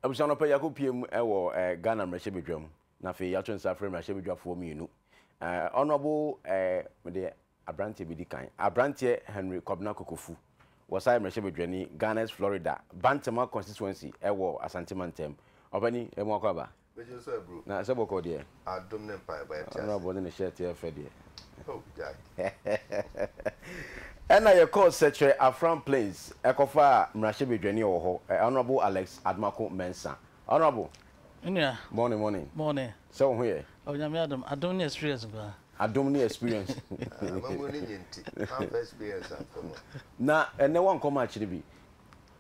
Abusua anɔpa yi yɛakɔpue mu wɔ Ghana mmarahyɛbadwam na afei yɛato nsa afrɛ mmarahyɛbadwafoɔ mmienu. Honourable mede aberanteɛ bɛdi kan, aberanteɛ Henry Kwabena Kokofu, wɔsan yɛ mmarahyɛbadwani Ghana's Florida Bantama constituency wɔ Asante mantam. Ɔpani, ɛmu akɔ aba? Megye so aburo. Na sɛ bɔkɔɔ deɛ? Adom ne mpaebɔ yɛte ase. Honourable ne ne shirt yɛ fɛ deɛ. Oh gyae. Ɛna yɛkɔɔ Sɛkyerɛ Afram Plains kɔfaa mmarahyɛbadwani a ɔwɔ hɔ, Honourable Alex Adomako Mensah. Honourable. Me nua. Morning, morning. Morning. Sɛ wo ho yɛ? Oh Nyame adom, adom ne experience nkoaa. Adom ne experience. Amamuo no nyɛ nti, mamfa experience amfa mu a. Na ɛnɛ woankɔ march no bi?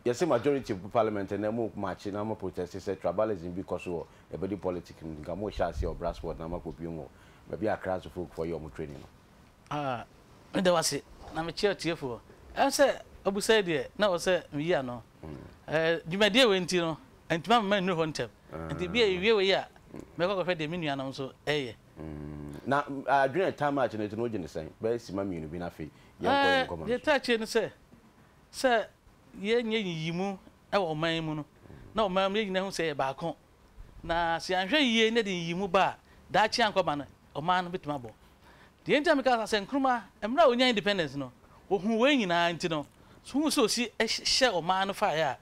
Yɛse majority of parliament ɛnɛ mo march na mo protest sɛ tribalism bi kɔ so wɔ ɛbɛdi politics mu nti nka mo hyɛ aseɛ wɔ Brasport na mo akɔ pue mu wɔ baabi a Accra so folk foɔ yɛ ɔmo training no. Ah, meda wo ase na mekyia atiefoɔ. Ɛm sɛ abusa yi deɛ na ɛwɔ sɛ meyi ano. Eh, dwumadie wei nti no, antumi amma mannuru hɔ ntɛm. Nti bi a yɛwie wei a, mɛkɔ akɔhwɛ deɛ me nuanom nso reyɛ. Na adwene a ɛtaa match no akyi no, wogye no sɛn? Bɛyɛ simma mmienu bi na afei yɛnkɔ yɛn Eh, nkɔmmɔ no deɛ so. ɛtaa akyire ne sɛ, sɛ yɛnyɛ nyiyimu wɔ ɔman yi mu no, na ɔman mu yɛn nyinaa hu sɛ yɛyɛ baako. Na sɛ yɛanhwɛ yiye na yɛde nyiyimu ba a, daakye ankɔba no, ɔman no betumi abɔ. Deɛ enti a meka saa sɛ Nkrumah, mmerɛ a ɔnyaa independence no, ɔhuu wei nyinaa nti no, so wohu sɛ ɔsi hyɛ ɔman no faeɛ a,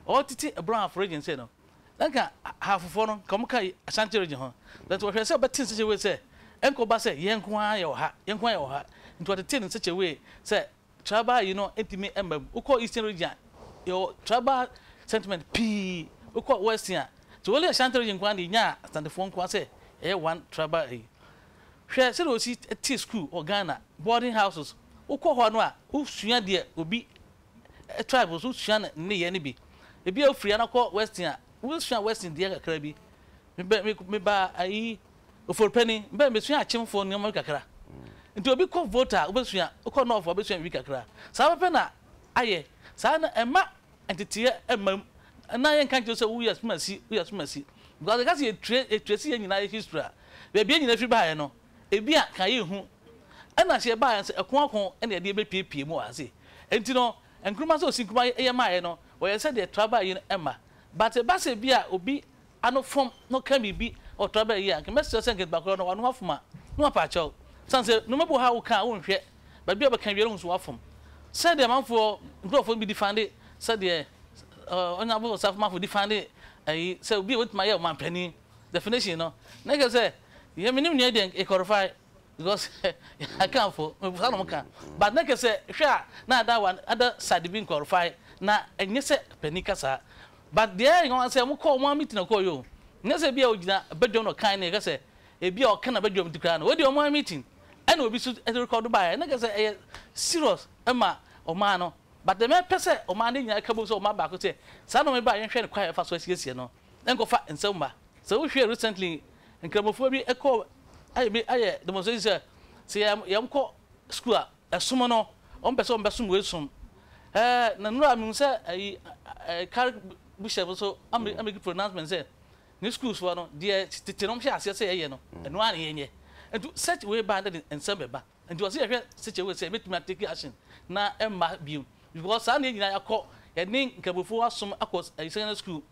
ɔtete Brong-Ahafo region sei no, na nka Ahafofoɔ no, nka wɔka Ashanti region ho, but wɔhwɛɛ sɛ wɔbɛte no such a way sɛ ɛnkɔba sɛ yɛn nko ara yɛwɔ ha, yɛn nko ara yɛwɔ ha, nti wɔtetee no such a way sɛ Tribal yi no ntumi mma mu. Wokɔ Eastern region a, yɛwɔ tribal sentiment pii. Wokɔ Western a, so only Ashanti region nko ara na yɛnyaa Asantefoɔ nko ara sɛ yɛyɛ one tribal yi. Hwɛ sɛdeɛ wɔsi te school wɔ Ghana, boarding houses. Wokɔ hɔ no a, wosua deɛ obi tribe nso wosua ne nneyɛɛ no bi. Ebi a wofiri ha na kɔ Western a, wosua Western deɛ kakra bi. Mebɛ, me, mebaa ayi, Oforpani, mebɛɛ mesua Akyemfoɔ nneɛma bi kakra. Nti obi kɔ Volta a, wobɛsua, wokɔ North a, wobɛsua biribi kakra. Saa pɛpɛ na ayɛ. Saa na ɛmma nteteeɛ mma mu. Na yɛnka nkyerɛ wo sɛ woyɛ asumasi, woyɛ asumasi. Because yɛka sɛ yɛtire, yɛtrace yɛn nyinaa yɛ history a, baabi yɛn nyinaa firi baeɛ no, ebi a ka yɛnhu. Ɛna sɛ yɛbaeɛ nso, ɛko ako na yɛde bɛpiepie mu wɔ ha sei. Nti no, Nkrumah sɛ ɔsi Nkrumah yɛ maeɛ no, ɔyɛ sɛdeɛ tribal yi no mma. But ɛba sɛ bi a obi ano fam na ɔka biribi a ɔtra bɛyɛ yie a, anka mɛsrɛ sɛ anka nipa korɔ no w'ano afom a, na wapa akyɛw. Sane sɛ nnoɔma bi wɔ hɔ a woka a wonhwɛ, baabi a wobɛka biara wohu sɛ wafom. Sɛdeɛ amanfoɔ, nkorɔfoɔ bi defande sɛdeɛ Honourable Osafo Mafo defande ayi sɛ obi a obetumi ayɛ ɔmanpanin definition no, na kyerɛ sɛ yɛn menim nea deɛ ɛqualify because Akanfo, saa na wɔka. But na kyerɛ sɛ hwɛ a na ada one other side bi nqualify na ɛnyɛ sɛ panin ka saa. But deɛ ɛyɛ nwanwa sɛ wɔn kɔɔ wɔn meeting na ɔkɔɔ yɛ o. Nyɛ sɛ ebia ogyina badwam na ɔkan na yɛka sɛ ebia ɔka na badwam nti koraa no. Wei deɛ wɔn meeting ɛna obi so record baeɛ na kyerɛ sɛ ɛyɛ serious ma ɔman no. But deɛ mɛpɛ sɛ ɔman no nyinaa ka bom sɛ ɔman baako sɛ saa nnoɔma yi ba a yɛnhwɛ no kwan a yɛfa so asiesie no nkɔfa nsɛm mma. Sɛ wohwɛ recently Nkramofoɔ bi kɔɔ ayɛ bi ayɛ demonstration sɛ sɛ yɛn kɔ school a Ɛsom no, wɔn pɛ sɛ wɔn bɛsom wei som. Ɛɛ, na nnora mehu sɛ ayi ɛɛ Carrick Bishop nso ameki pronouncement sɛ ne schools foɔ no deɛ tete no wɔn hyɛ aseɛ sɛ yɛyɛ no ɛno ara na yɛnyɛ. Nti such wei ba na de nsɛm bɛba. Nti wɔsi yɛhwɛ such a way sɛ yɛbɛtumi atake action na ɛmma bio because saa na yɛn nyinaa yɛakɔ yɛne nkramofoɔ asom akɔ ɛyi secondary school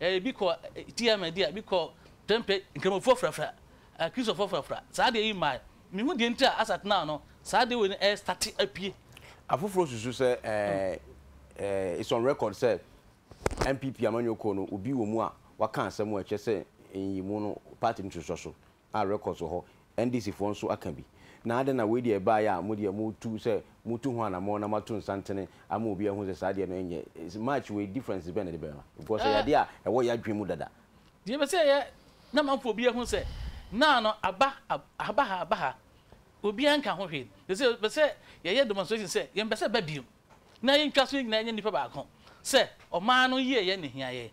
ɛɛ ebi kɔ TMD a ebi kɔ Prempeh nkramofoɔ frafra ɛɛ Kristofoɔ frafra saa deɛ yi mmae. Mehu deɛ nti a as at now no saa adeɛ wei no ɛrestate apue. Afoforɔ susu sɛ ɛɛ it's on record sɛ NPP amanyɔkuo no obi wɔ mu a waka asɛm a ɛkyerɛ sɛ nyiyimu no party no sosɔ so a records wɔ hɔ. NDC foɔ nso aka bi. Na adɛn na wei deɛ ɛbaeɛ a mo deɛ motu sɛ motu ho anamɔn na moato nsantene ama obi ahu sɛ saa deɛ no ɛnyɛ March wei difference bɛn na ɛde bɛba because ɛyɛ adeɛ a ɛwɔ yɛn adwene mu dada. Deɛ ɛpɛ sɛ yɛyɛ na amanfoɔ obiara hu sɛ naa no aba aba ha aba ha obiara nka ho hwee. Te sɛ yɛpɛ sɛ yɛyɛ demonstration sɛ yɛmpɛ sɛ ɛba bio na yɛntwa so yɛn nyinaa nyɛ nnipa baako sɛ ɔman no yieyɛ na ɛhia yɛn.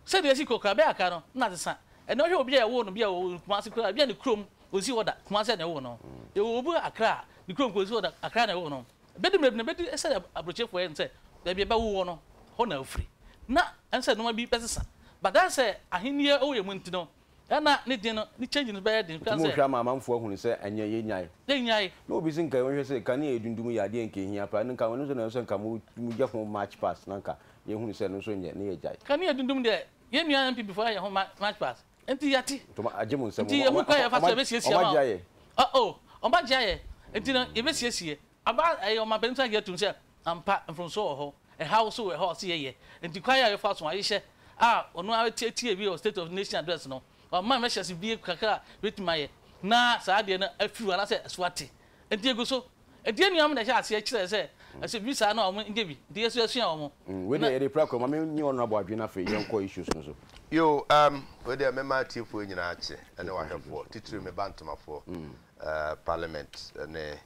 Sɛdeɛ ɛsi kɔ koraa bɛyɛ akra no na asesa. Ɛnnɛ wohwɛ obi a yɛwoo no bi a ɔwɔ Kumasi koraa ebi a ne kurom ɔnsi hɔ da Kumasi na yɛwoo no. Yɛwɔ obi wɔ Accra a ne kurom koraa ɔnsi hɔ da Accra na yɛwoo no. Ɛbɛdu mmerɛ bi no, ɛbɛdu sɛdeɛ aburokyerefoɔ yɛ no sɛ, baabi a ɛbɛwo woɔ no, hɔ na wofiri. Na ɛne sɛ nnoɔma bi bɛsesa. But ayɛ sɛ ahennie wɔ yɛn mu nti no, ɛna ne den no, ne change no bɛyɛ den. Nti monhwɛ ama amanfoɔ ahunu sɛ ɛnyɛ yɛnyae. Yɛnyae. Na obi se nka yɛnhwɛ sɛ kanea a ɛdundum yɛ adeɛ a nka ɛhia paa, ɛno nka ɛno nso na ɛwɔ sɛ nka mogya ho march past na nka yɛhunu sɛ ɛno nso nyɛ na yɛgyae. Kanea dundum deɛ, Yɛn nua NPP foɔ ayɛ ho march pass. Nti yɛate. Nti ɔmo agye mo nsam. Nti yɛhu kwan a yɛfa so a yɛbɛsiesie ama Ɔmo agye ayɛ. Oh oh, ɔmo agye ayɛ. Nti no yɛbɛsiesie. Aba ɛyɛ ɔmanpanin nso agye atum sɛ ampa mfomsoɔ wɔ hɔ, ɛhaw nso wɔ hɔ a ɔse yɛyɛ. Nti kwan a yɛfa so ahyehyɛ a ɔno ara tiatia wie wɔ State of the Nation Address no, wama measures bi kakra a yɛbɛtumi ayɛ na saa adeɛ no afiri hɔ anaasɛ ɛso ate. Nti yɛgu so. Nti yɛn nuanom na ɛhyɛ aseɛ kyerɛɛ sɛ ɛsɛ biribi saa no a wɔn nyɛ bi. Nti yɛn nso yɛsua wɔn. Wei deɛ yɛde pra kura ma me nye Honourable adwene na afei yɛnkɔ issues no so. Yoo um wei deɛ mɛma atiefoɔ nyinaa akye ɛne wahwɛfoɔ titiriw me ba ntomafoɔ eh, parliament ne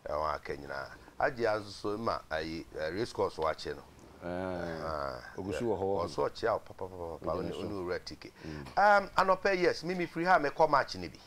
wɔn a aka nyinaa. Agyea nso so ma ayi eh, race course wakye no. Eh, ogu so wɔ hɔ. Ɔso ɔkyea wo papapapapa wo ne owura tike. Um anɔpɛ yes me mefiri ha mekɔ match no bi.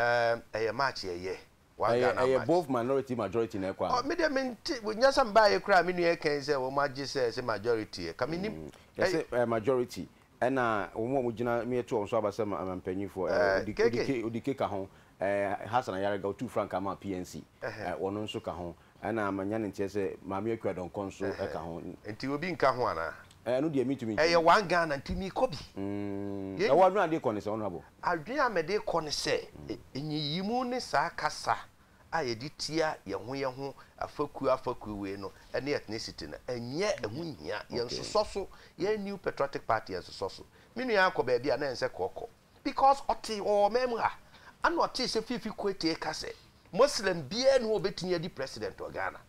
Um ɛyɛ match ɛyɛ one Ɛyɛ Ghana ɛyɛ match. both minority majority na ɛkɔ Oh, ana? me deɛ mente nyɛ sɛ mebaeɛ koraa me nua ɛka yi sɛ wɔn agye sɛ ɛsɛ majority ɛ ka mennim. Yɛse ɛyɛ majority ɛna wɔn a wɔgyina me ɛto wɔn so aba sɛ mpanyinfoɔ ɛɛ Eh, KK. Odike Odike ka ho ɛɛ Hassan Ayariga otuu frankaa maa PNC Ɛhɛ. ɛɛ ɔno nso ka ho ɛna manya ne nteɛ sɛ Maame Akua Donkor nso Ɛhɛ. ɛka ho. Nti obi nka ho anaa? Ɛɛ ɛno deɛ mentumi nkyerɛ Ɛyɛ mu. one Ghana nti meekɔ bi. Mm, Yɛn na wo adwene a wode kɔ ne sɛ Honourable? Adwene a mede kɔ ne sɛ, nyiyimu ne saa kasa a yɛde tia yɛn ho yɛn ho afakuo afakuo wei no ne ethnicity no, ɛnyɛ, ɛho nhia. Yɛnsosɔ so, yɛn New Patriotic Party yɛnsosɔ so. Me nua akɔ baabi a na ɛnsɛ kɔ ɔkɔ because ɔte, ɔwɔ ɔman mu ha, ɛna ɔtee sɛ Fifi Kwetey ka sɛ Muslim biara nni hɔ a ɔbɛtumi adi president wɔ Ghana.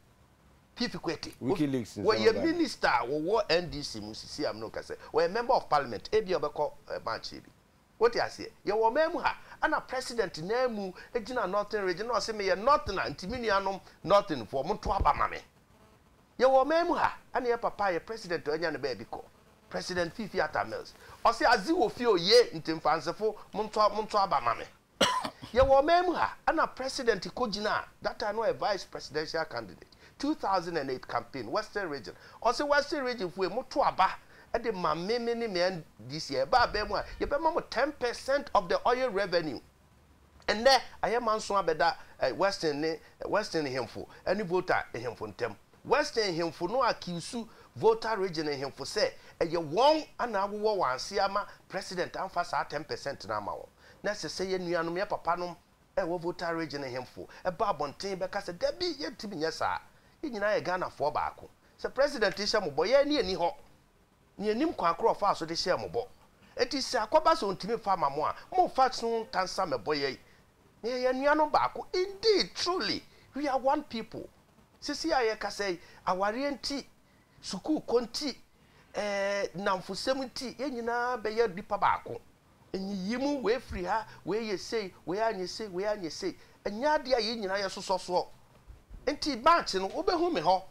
Fifi Kwetey, Wikileaks nsɛm wɔyɛ aba no. minister a wɔwɔ NDC mu sisi a me ne wo kasa yi, ɔyɛ member of parliament, ebia ɔbɛkɔ march yi bi. Wote aseɛ? Yɛwɔ ɔman mu ha, ɛna president nan mu gyina Northern region na ɔse meyɛ Northerner nti me nuanom Northern foɔ monto aba ma me. Yɛwɔ ɔman mu ha, ɛna yɛ papa yɛ president a ɔanya ne baabi kɔ, President Fifi Atta Mills, ɔse adze wɔ fie oye nti Mfansefo monto monto aba ma me. Yɛwɔ ɔman mu ha, ɛna president kɔgyinaa, that time na ɔyɛ vice presidential candidate, 2008 campaign, Western region, ɔse Western region foɔ ei, moto aba de ma me, me ne me NDC a, yɛba aban mu a, yɛbɛma mo 10% of the oil revenue. Ɛnnɛ, ayɛ manso abɛda Western ne, Western nhemfo ne Volta nhemfo ntam. Western nhemfo no accuse Volta region nhemfo sɛ ɛyɛ wɔn na awowɔ wɔn ase ama president amfa saa 10% no ama wɔn. Na ɛsɛ sɛ yɛn nuanom, yɛn papanom a ɛwɔ Volta Region nhemfo ba abɔnten bɛka sɛ, Dabi, yɛntumi nyɛ saa. Yɛn nyinaa yɛ Ghanafoɔ baako. Sɛ President hyɛ mo bɔ, yɛn ani nni hɔ. Na yɛnnim kwan korɔ a ɔfaa so de hyɛɛ mo bɔ. Enti sɛ akɔba sɛ ɔntumi mfa mma mo a, momfa so ntansa mmɛbɔ yɛn. Na yɛyɛ anuanom baako. Indeed, truly, we are one people. Seesei a yɛrekasa yi, awareɛ nti, sukuukɔ nti, ɛɛ, nnamfosɛm nti, yɛn nyinaa bɛyɛ nnipa baako. Nyiyimu, wei firi ha, wei yɛ sei, wei anyɛ sei, wei anyɛ sei. Ɛnyɛ adeɛ a yɛn nyinaa yɛsosɔ soɔ. Nti March no, wobɛhu me hɔ.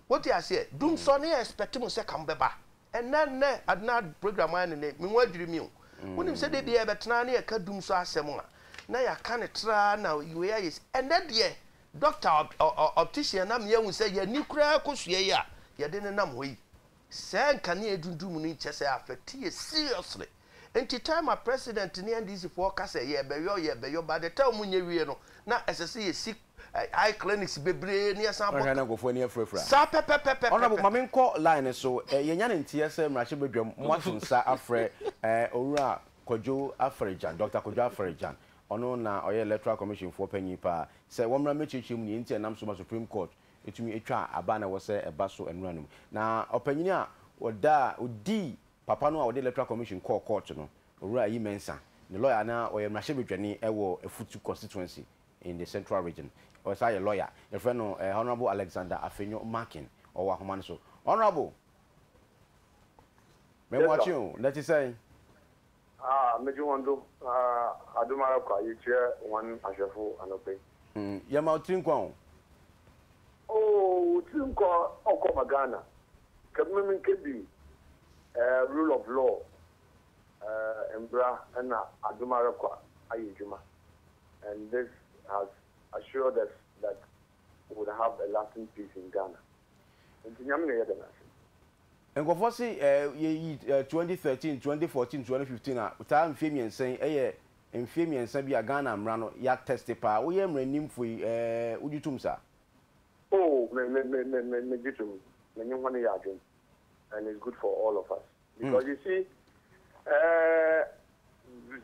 Wote aseɛ? Dumsɔ no yɛ expect mo sɛ ka mobɛba. Ɛnnɛ, nnɛ, Adena program ayɛ ne nnɛ, me ho adwiri me o. Wonim sɛ da biara yɛbɛtena ha na yɛka dumsɔ asɛm a, na yɛaka no traa na wei ayɛ sei. Ɛnnɛ deɛ, doctor, optician na me ahu sɛ yɛn ani koraa kosua yi a yɛde nenam hɔ yi, Sɛɛ nkanea edundum no nkyɛ sɛ affect yɛ seriously. Nti time a president ne NDC foɔ ka sɛ yɛɛbɛyɔ yɛɛbɛyɔ by the time ɔmo nyɛ wie no na ɛsɛ sɛ yɛsi eye clinics bebree na yɛsan bɔ Wohwɛ na nkurɔfoɔ ani afurafura. saa Honourable, ma pɛpɛpɛpɛpɛpɛ. menkɔ line no so. Yɛnya no nteɛ sɛ mmarahyɛbadwam moato nsa afrɛ Owura Kwadwo Afari-Gyan, Doctor Kwadwo Afari-Gyan, ɔno na ɔyɛ Electoral Commission foɔ panyin paa, sɛ wɔmmra mmɛkyerɛkyerɛ mu nea enti a ɛnam so ma Supreme Court tumi twaa aba a na ɛwɔ sɛ ɛba so nnora no mu. Na ɔpanyin a ɔdaa odii papa no a ɔde Electoral Commission kɔɔ kɔɔto no, Owura Ayi Mensah, ne lɔya na ɔyɛ mmarahyɛbadwani wɔ Afutu constituency in the Central Region. Ɔsan yɛ lɔya. Yɛfrɛ no Honourable Alexander Afenyo Markin. Ɔwɔ ahoma no so. Honourable! Yes, Memoakye sir. o, na ɛte sɛn? Ah, megye hɔn do. Ah, adom ara kwa, yekyia hɔn ahwɛfo anɔpa yi. Mm, yɛma wo tiri nkwa o. Oh, wo tsir nkwa ɔkɔ ma Ghana. Kɛbema me nkedi eh, rule of law eh, mbra na adom ara kwa ayɛ edwuma and this has assured us that we would have a lasting peace in Ghana. Ntsi Nyame na yɛda no ase. Nkurɔfoɔ se yɛyi 2013, 2014, 2015 a, saa mfeɛ mmiɛnsa yi yɛ mfeɛ mmiɛnsa bi a Ghana mmara no yɛatɛste paa. Woyɛ mmaranimfoɔ yi, wogye tom saa? Oh, me, me, me, me, me, megye tom. Menye hɔn yɛ adwen and it's good for all of us. Because you see, uh,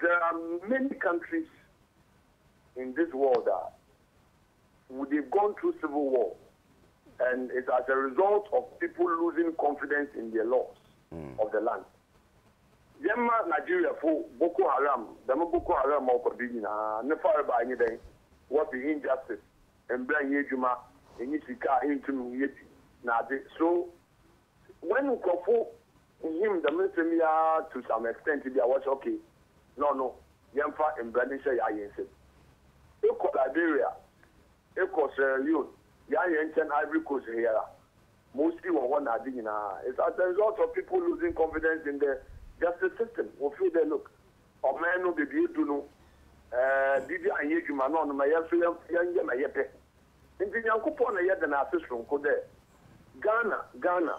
there are many countries in this world that they've gone through civil war, and it's as a result of people losing confidence in their laws of the land. Yɛma Nigeriafo Boko Haram, dɛm Boko Haram a ɔkɔ do nyinaa ne farebae nye dɛn? Wɔse injustice, mbra nnyɛ edwuma, nnyi sika a inntum nnyɛ bi na adze. So when nkorɔfo him dɛm nsɛm yi ara to some extent bi a wɔse okay, no no, yɛmfa mbra no nhyɛ yɛayɛ nsamu. Ekɔ Liberia, ekɔ Sierra Leone, yɛayɛ nkyɛn Ivory Coast ha yi ara, ma osi wɔ hɔ na adze nyina, it's as a result of people losing confidence in the justice system. Wɔ feel dɛ look, ɔman no beebi edu no, eh, biribi annyɛ edwuma na ɔno ma yɛn so yɛnyɛ ma yɛpɛ. Ntsi Nyankopɔn na yɛda no ase soronko dɛ Ghana, Ghana,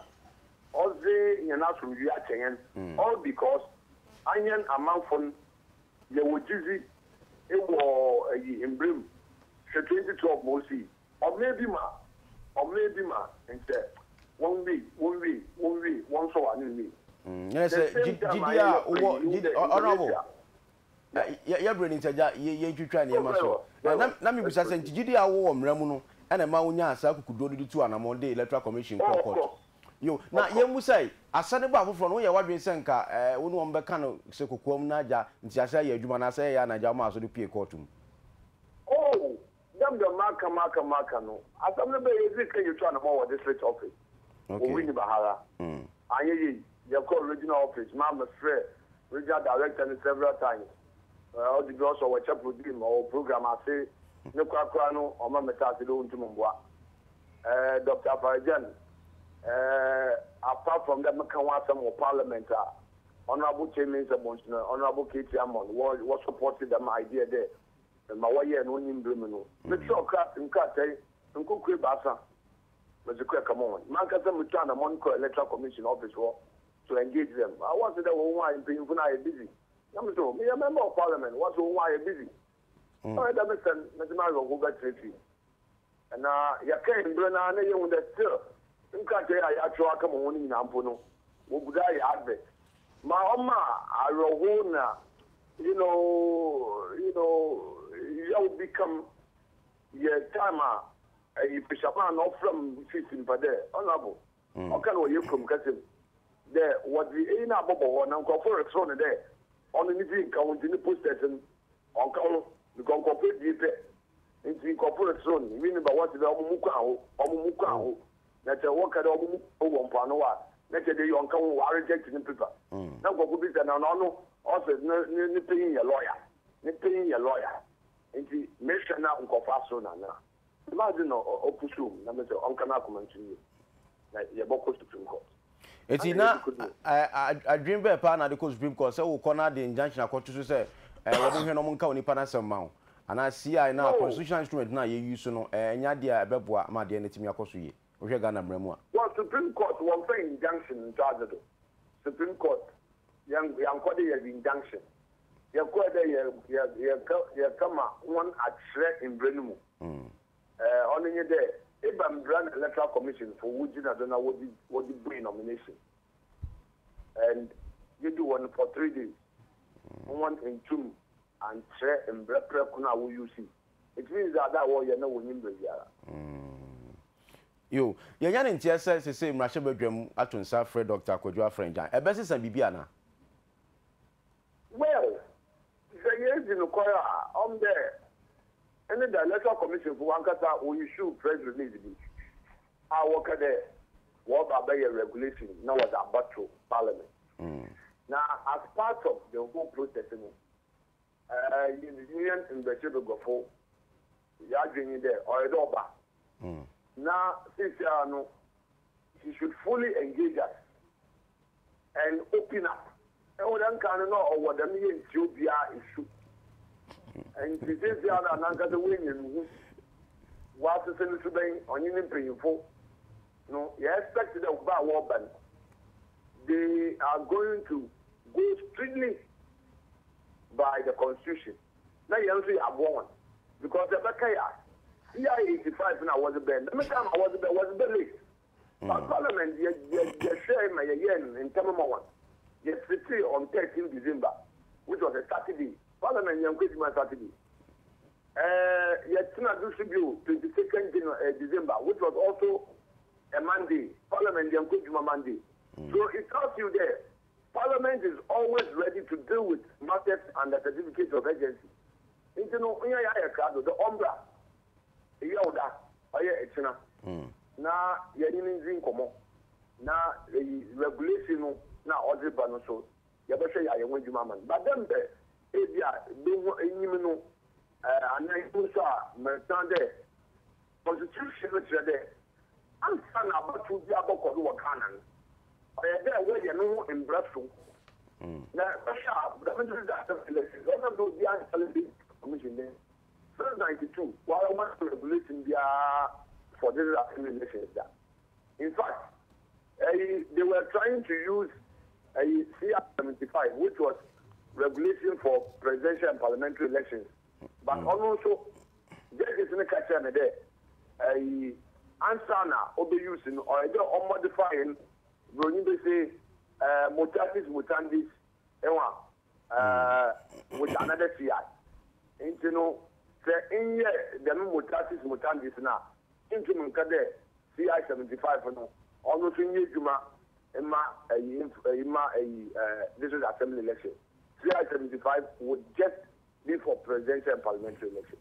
ɔdze hɛn asomdwee akyɛ hɛn, all because ahɛn amamfo no yɛwɔ gyedzi wɔ ayi mber mu. Hwɛ 2012 ma osii. Ɔman bi ma, ɔman bi ma nkyɛ wɔnwie, wɔnwie, wɔnwie, wɔnsɔw ano nwie. Nyɛ The sɛ same time a gyidi a yɛyɛ wowɔ panyin, ihu gyidi dɛ honourable Indonesia, yeah. yɛ yɛ berɛ no nti agya yɛ yɛntwitwa Oh, nneɛma very so. well, Na very na well. na Let's mebisa sɛ proceed. nti gyidi a wowɔ wɔ mmara mu no ɛna ɛma wonyaa saa akukuduro no de tuu anamɔn de Electoral Commission Oh, kɔɔ of court? course, Yo, na of course. yɛmmusa yi, asɛne ba afoforɔ no woyɛ w'adwene sɛ nka ɛɛ wo ne wɔn bɛka no sɛ kokoam na agya nteaseɛ ayɛ adwuma anaasɛ ɛyɛ a na agya womaa so de pue kɔɔto mu? Oh, dɛm dɛm maka maka maka no, asɛm no bɛyɛ yɛdzi kan yetu anamɔn wɔ district office wɔ Okay. Winneba ha ara. Annyɛ yie, yɛkɔr regional office, maa mefrɛɛ regional director no several times, ɔdze bi ɔsɛ ɔwɔ chapel bi mu, ɔwɔ program ase, ne korakora no ɔma metse ase dɛ onntum mmboa. Doctor Afari-Gyan, apart from dɛ meka ho asɛm wɔ parliament a, Honourable Kyei Mensah Bonsu na Honourable KT Hammond wɔ wɔ support dɛm idea dɛ ma wɔyɛɛ no onnyi mber mu no, mekyerɛw kra nkrataa yi nkorkor ebiasa medze kɔe kɛma hɔn. Mankasa mutuu anamɔn kɔr Electoral Commission office hɔ to engage them. Wɔse dɛ hɔn ho ayɛ mpanyimfo no ayɛ busy. Na mese oh, meyɛ member of parliament, wɔse hɔn ho ayɛ busy. Ɔyɛ dɛ mesɛn medze m'awerɛhow bɛtsena fie. Na yɛkɛɛn mber no ara na yehu dɛ still nkrataa yi a yɛakyerɛw akɛma hɔn no nyina mpo no, wogu do ayɛ advert ma ɔma awerɛhow na you know, you know, yaw bi ka m'. Yɛ time a ayi fisherman no ɔfrɛ m' fi Simpa dɛ, Honourable, ɔka no wɔ hɛn kurom kasa mu dɛ wɔdze eyi no abɔbɔ hɔ na nkorɔfo reserew no dɛ ɔno ne dzin nnka ho ntsi ne posters no ɔnnka ho because nkorɔfo ebien pɛ Ntsi nkorɔfo reserew no, wi no ba wɔse dɛ ɔmo mu kwan ho, ɔmo mu kwan ho. Na kyerɛ wɔka dɛ ɔmo mu kwan ho wɔ mpoano hɔ a, na kyerɛ dɛ iyi ɔnnka ho, wɔareject ne paper. Na nkorɔfo bisa no na ɔno ɔse ne ne ne panyin yɛ lawyer, ne panyin yɛ lawyer. Ntsi mehwɛ na nkorɔfo aserew no anaa? Dɛm adze na ɔpusuw me na mese ɔnka n'akoma nto yie na yɛbɔkɔ Supreme Court. Eti Ana na yɛdze kodu hɔ. adwene bɛɛ paa na ade kɔ Supreme Court sɛ wokɔ na de injunction akɔto so sɛ wɔn nhwɛ na wɔn nka onipa no asɛm ma wo anaa CI na No. constitutional instrument no a yɛ use no ɛnyɛ adeɛ a ɛbɛboa ma adeɛ no atumi akɔ so yie wohwɛ Ghana mmara mu a. Wɔ Supreme Court wɔmfa injunction nto adze do. Supreme Court yɛn yɛannkɔ dɛ yɛdze injunction. Yɛkɔɛ dɛ yɛ yɛ yɛkɛ yɛkɛma hɔn akyerɛ mbra no mu. Ɔno nye dɛ, eba mbra na Electoral Commission fo wogyina do na wɔdze wɔdze bue nomination and yedu hɔ no for threedays hɔn enntum annkyerɛ mbrɛ prɛko no a wo use. It means dɛ adze a wɔreyɛ no wonnyi mbra biara. Yo, yɛanya ne nteɛ sɛ sesei mmarahyɛbadwam ato nsa afrɛ Dɔkta Kwadwo Afrangyan. Ɛbɛsesa biribi anaa? Well, sɛ yeedzi nokwar a, ɔwɔ dɛ ndɛ da Electoral Commission fo wankasa wo issue press release bi a wɔka dɛ wɔreba abɛyɛ regulation na wɔdze abɔto parliament. Na as part of the whole process no, hɛn mbrahyɛbaguafo y'adwen nye dɛ ɔyɛ dɛ ɔba na seseiara no he should fully engage us and open up. Ehu dɛ nkan no nna ɔwɔ dɛm yɛnntsie obiara esu ntsi seseiara na nankasa oenya nnuhu, ɔasesa no suban, ɔnye ne mpanyimfo no yɛ expect dɛ ba a wɔreba no they are going to go strictly by the constitution na hɛn so yɛaboa hɔn because ebɛkae a CI 85 no a wɔdze bae no dɛm time a wɔdze bae wɔdze bae late but parliament yɛ yɛ yɛhwɛe ma yɛyɛɛ no ntsɛm ma hɔn. Yɛsitee on 13 December, which was a Saturday. Parliament yɛnkɔ edwuma Saturday. Ɛɛ yɛtena do so bio 22nd January, December, which was also a Monday. Parliament yɛnkɔ edwuma Monday. So it tells you there, Parliament is always ready to deal with matters under certificate of urgency. Nti no, nyɛ yɛayɛ krado dɛ ɔmbra Yawda, ɔyɛ ekyena, na yɛnye no ndzi nkɔmbɔ na eyi regulation no na ɔdze ba no so yɛbɔhwɛ yɛayɛ ho edwuma ama no. But dɛ mbrɛ ebi a bohu enyim no anaa ihu so a, meresan dɛ constitution no kyerɛ dɛ ansaana abatow bi abɔkɔ do wɔ Ghana no, ɔyɛ dɛ wɔyɛ no ho mbra soronko. Na bɛhwɛ a, dɛm ntsi dze asɛm elections, ɔnam dɛ obiara nnchallenge commission dɛ Since 92, woara wɔannyɛ regulation biara for this assembly elections da. In fact, ɛyi they were trying to use ɛyi CR 75 which was regulation for presidential and parliamentary elections but ɔno nso judges no ka kyerɛ me dɛ ɛyi ansa na ɔbɛ use no ɔyɛ dɛ ɔmodify no broni bɛ se ɛɛ mutatis mutandis ɛwa ɛɛ with another CI nti no sɛ nnyɛ dɛm mutatis mutandis no a inntum nnka dɛ CI 75 no ɔno so nyɛ edwuma mma ayi ayi mma ayi ɛɛ district assembly election. CI 75 would just be for presidential and parliamentary election.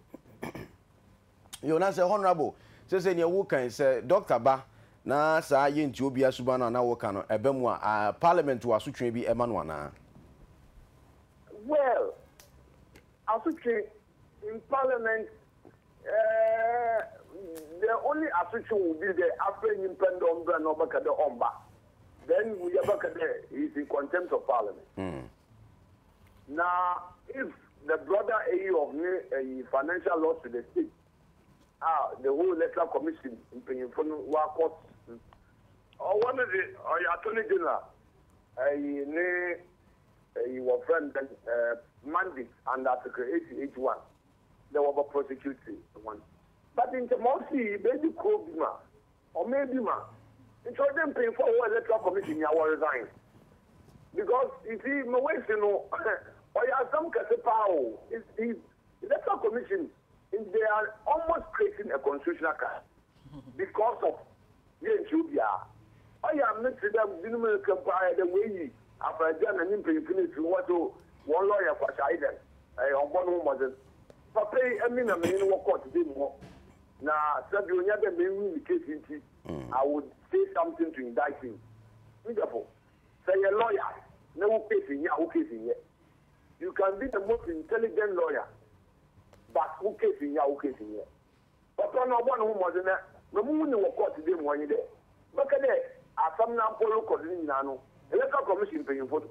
Yo, na sɛ honourable, sese nea woka yi sɛ doctor ba na saa yɛntie obiara suban no a na woka no ɛba mu a, ah, parliament wɔ asotwe bi ɛma no anaa? Well, asotwe in parliament eh, the only asotwe will be dɛ afrɛ nyimpa no dɛ ɔmbra na ɔbɛka dɛ ɔmmba, then yɛbɛka dɛ he is in contempt of parliament. Na if the brother eyi of ne eyi financial loss to the state a the whole electoral commission mpanyinfo no wakɔ ɔwɔ no de ɔyɛ attorney general eyi ne eyi wɔfrɛ no dɛn ɛɛ mandate under article 80 81 dɛ wɔbɛ prosecute wɔn but nkyɛ ma ɔsi yi baabi kuro bi ma Ɔman bi ma nti ɔdɛ mpanyinfo a wɔwɔ electoral commission nyinaa wɔ resign because you see ma wɔasi no ɔyɛ asɛm kɛse paa o. It's electoral commission, they are almost creating a constitutional crisis because of yɛnkyɛ obiara. Ɔyɛ a mete dɛ binom reka mpo ayɛ dɛ wɔayi Afragya na ne mpanyinfo no afiri hɔ so wɔn lawyer Kwasi Aiden ɛyɛ ɔbɔ ne ho mmɔden. Papa yi ɛmi na menye no wɔ court dɛ mu hɔ. Na sɛbi onya dɛ me win me case ntsi, I would say something to indict him. Me dɔfo, sɛ eyɛ lawyer na wo case nnyɛ a, wo case nnyɛ. You can be the most intelligent lawyer but wo case nnyɛ a, wo case nnyɛ. Papa no ɔbɔ no ho mbɔdzen na ma muhun no wɔ court dan mu hɔ nye dɛ, bɛka dɛ asɛm no ampo rokɔ do no nyina no, Electoral Commission mpanyimfo no,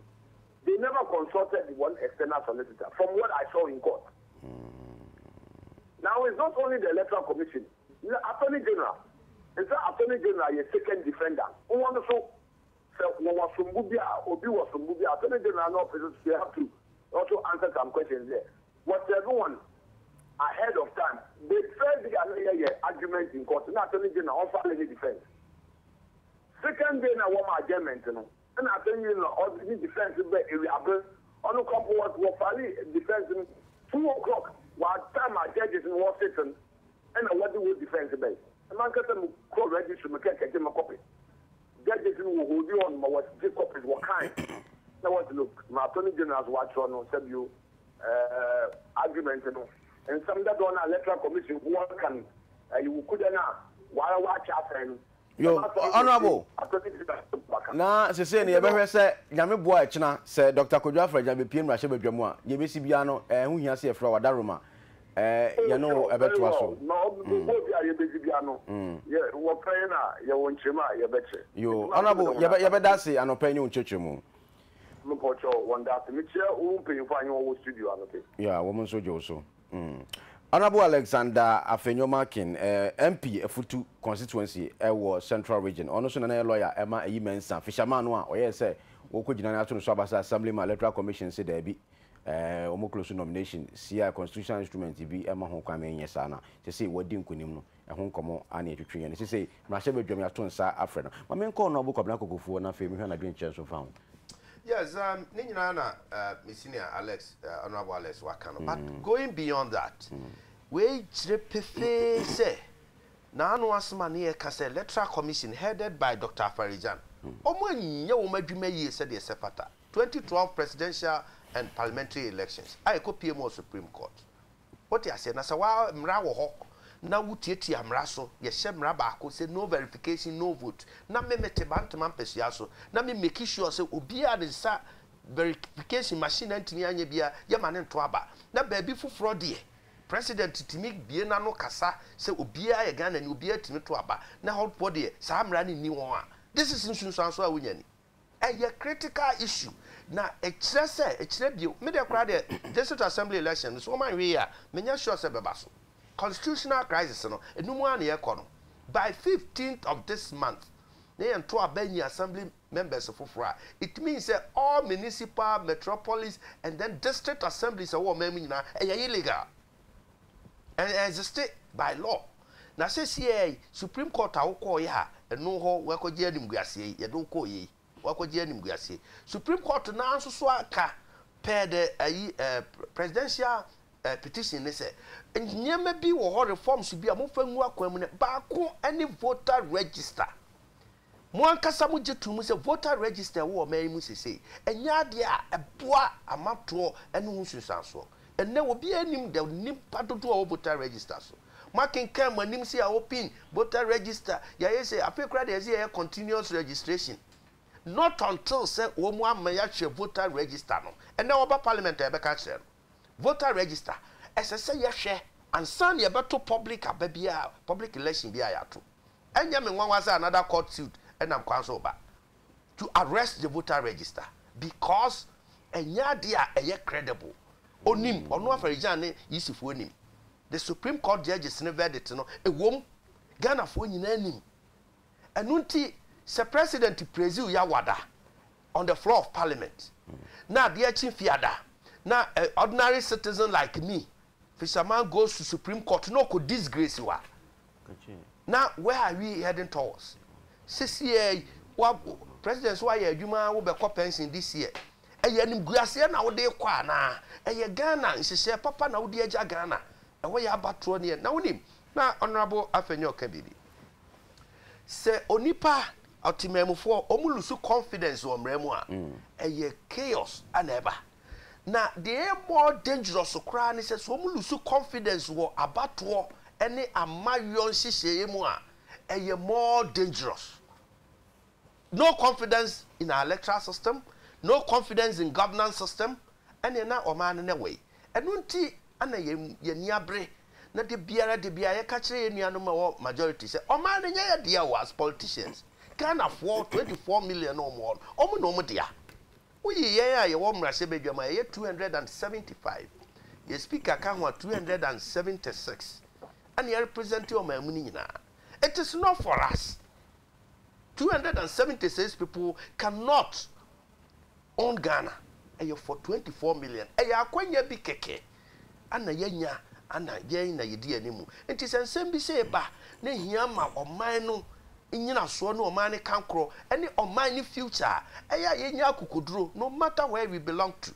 they never consulted one external solicitor from what I saw in court. Now it's not only the Electoral Commission, the Attorney General, nsa Attorney General yɛ second defendant. Wɔn nso sɛ wɔwɔ sombo bi a obi wɔ sombo bi a Attorney General no office they have to also answer some questions there. Wɔsɛbe wɔn ahead of time. The first day a na yɛyɛ argument in court na Attorney General ɔnfile ne defence. Second day na wɔma adjournment no nna Attorney General ɔdze ne defence bɛ ewiaber. Ɔno koraa mpo wɔ wɔfile defence no 2 o'clock wɔ time a judges no wɔ sit no ɛna wɔdze wɔ defence bɛe. Mankasa mekɔɔ registry mekɛkɛgye me copy. Judges no wɔ hold on ma wɔgye copies wɔkae na wɔse look ma Attorney General so wɔakyerɛw no sɛbio argument no nsɛm dadaw no a Electoral Commission fo wɔreka no ɛyɛ wukuda no a wɔara wɔakyɛ asɛe no. Yo, Honourable, na sesei no yɛbɛhwɛ sɛ Nyame boa a ɛkyena sɛ Doctor Kojo Afragyan bɛpue mmarahyɛbadwa mu a, deɛ ɛbɛsi biara no ɛho hia sɛ yɛfrɛ wo Adaroma Oh yɛne wo sure, very ɛbɛtoa well. so. Ma ɔbɔ bi a yɛbɛdi bia no, yɛ wɔfrɛ yɛn a yɛwɔ nkyerɛmu a yɛbɛkyerɛ. Yo, Nti ma Honourable, meda wɔn yɛbɛ ase yɛbɛda anɔpa yi. ase anɔpa yi ne wo nkyerɛkyerɛmu. Mepɔkyɛw, wɔn da ase. Mekyia wo mpanyimfo a nye wɔn wɔ studio anɔpa yi. Yeah, wɔn nso gye wo so. Honourable Alexander Afenyo-Markin, MP Afutu constituency wɔ Central Region, ɔno nso na na ɛyɛ lawyer ɛma Ayi Mensah, fisherman no a ɔyɛɛ sɛ wɔkɔgyina no ato no so aba sɛ Assemblyman, Electoral Commission se daabi, wɔn close nomination, CI constitutional instrument bi ɛma ho kwan ma ɛnyɛ saa na sesei wadi nkunim no, ɛho nkɔmmɔ a na yɛtwetwe yɛn no. Sesei mmarahyɛbadwam yɛato nsa afrɛ no. Ma menkɔ Honourable Kwabena Kokofuo na afei mehwɛ n'adwenkyerɛ nso mfa ho. Yes, ne nyinaa na me senior Alex, Honourable Alex waka no, but going beyond that, wei kyerɛ pefee sɛ n'ano asɛm a ne yɛka sɛ Electoral Commission headed by Doctor Afari-Gyan, wɔn anyɛ wɔn adwuma yie sɛdeɛ ɛsɛ fata. 2012 presidential and parliamentary elections a ɛkɔpie mu wɔ Supreme Court. Wote aseɛ? Na sɛ wa mmara wɔ hɔ na wotiatia mmara so, yɛhyɛ mmara baako sɛ no verification, no vote, na me mete Bantama mpasua so na me make sure sɛ obiara a ne nsa verification machine antumi anyɛ biara yɛma no nto aba. Na baabi foforɔ deɛ, President tumi bue n'ano kasa sɛ obiara yɛ Ghanani, obiara tumi to aba, na hɔfoɔ deɛ saa mmara no nni wɔn a, this is nsunsuansoɔ a wonya ni. Ɛyɛ critical issue na ɛkyerɛ sɛ, ɛkyerɛ bio, me deɛ koraa deɛ district assembly election no sɛ wɔn anhwɛ yie a, menyɛ sure sɛ ɛbɛba so. Constitutional crisis no, ɛno mu ara na yɛrekɔ no. By fifteenth of this month na yɛnto aba nyi assembly members foforɔ a, it means sɛ all municipal, metropolis and then district assemblies a ɛwɔ ɔman mu nyinaa ɛyɛ illegal. Ɛ existe by law. Na sɛsiɛ yi, Supreme Court a wokɔɔeɛ a ɛno hɔ woakɔgye animguaseɛ yi, yɛde wo kɔɔeɛ yi, woakɔgye animguaseɛ yi. Supreme Court no ara nso so aka per the ayi eh, presidential eh, petition ne sɛ, nneɛma bi wɔ hɔ, reforms bi a momfa ngu akwan mu no, baako ne voter register. Mo ankasa mogye to mu sɛ voter register a ɛwɔ ɔman yi mu seesei, ɛnyɛ adeɛ a ɛboa amatoɔ ne ho nsunsuansoɔ. Ɛnnɛ obiara nnim the nnipa dodoɔ a ɛwɔ voter register so. Moakenkan mo anim sɛ yɛaopen voter register, yɛayɛ sei, afei koraa deɛ yɛse yɛyɛ continuous registration. Not until sɛ wɔn ama yɛahwɛ voter register no. Ɛnnɛ wɔba parliament a yɛbɛka akyerɛ no. Voter register, ɛsɛ sɛ yɛhwɛ ansa na yɛbɛto public aba biara, public election biara a yɛato. Ɛnyɛ me nwanwa sɛ another court suit nam kwan so reba to arrest the voter register because ɛnyɛ adeɛ a ɛyɛ credible. Onim, ɔno Afari-Gyan ne Yisifoɔ nim. The Supreme Court judges ne verdict no, ɛwom, Ghanafoɔ nyinaa nim. Ɛno nti sɛ President praise wo Yawada on the floor of parliament na adeɛ kye Fiada na a ordinary citizen like me, fisherman goes to Supreme Court na ɔkɔ disgrace wo a, Na where are we heading towards? Sesiɛ yi, wa, president so ayɛ adwuma wo bɛkɔ pension this year. Ɛyɛ animguaseɛ na wode kɔ anaa? Ɛyɛ Ghana nhyehyɛɛ papa na wode agya Ghana? Ɛhɔ yɛ abatoɔ neɛ. Na wonim, na Honourable Afenyo ka biribi. Sɛ onipa, ɔtemammufoɔ, wɔn lose confidence wɔ mmara mu a, ɛyɛ chaos na ɛba. Na deɛ ɛyɛ more dangerous koraa ne sɛ, sɛ wɔn lose confidence wɔ abatoɔ ne amayɔ nhyehyɛeɛ mu a, ɛyɛ more dangerous. No confidence in our electoral system, no confidence in governance system, ɛneɛ na ɔman no na ɛwɔ yi. Ɛno nti na yɛn yɛn ani abere na da biara da biara yɛka kyerɛ yɛn nuanom a ɛwɔ majority sɛ ɔman no nyɛ yɛ dea o as politicians. Ghanafoɔ 24 million na wɔn wɔ no, wɔn na wɔn dea. Woyi yɛn a yɛwɔ mmarahyɛbadwam a, yɛyɛ 275. Yɛn speaker ka ho a, 276. Ɛna yɛrepresente ɔman mu no nyinaa. It is not for us. 276 people cannot own Ghana. Ɛyɛ for 24 million. Ɛyɛ akwanya bi kɛkɛ ana yɛanya ana yɛn na yɛdi anim. Nti sɛ nsɛm bi sei ba na ɛhia ma ɔman no nnyinasoɔ ne ɔman no kankorɔ ne ɔman no future a, ɛyɛ a yɛnya akokoduro no matter where we belong to,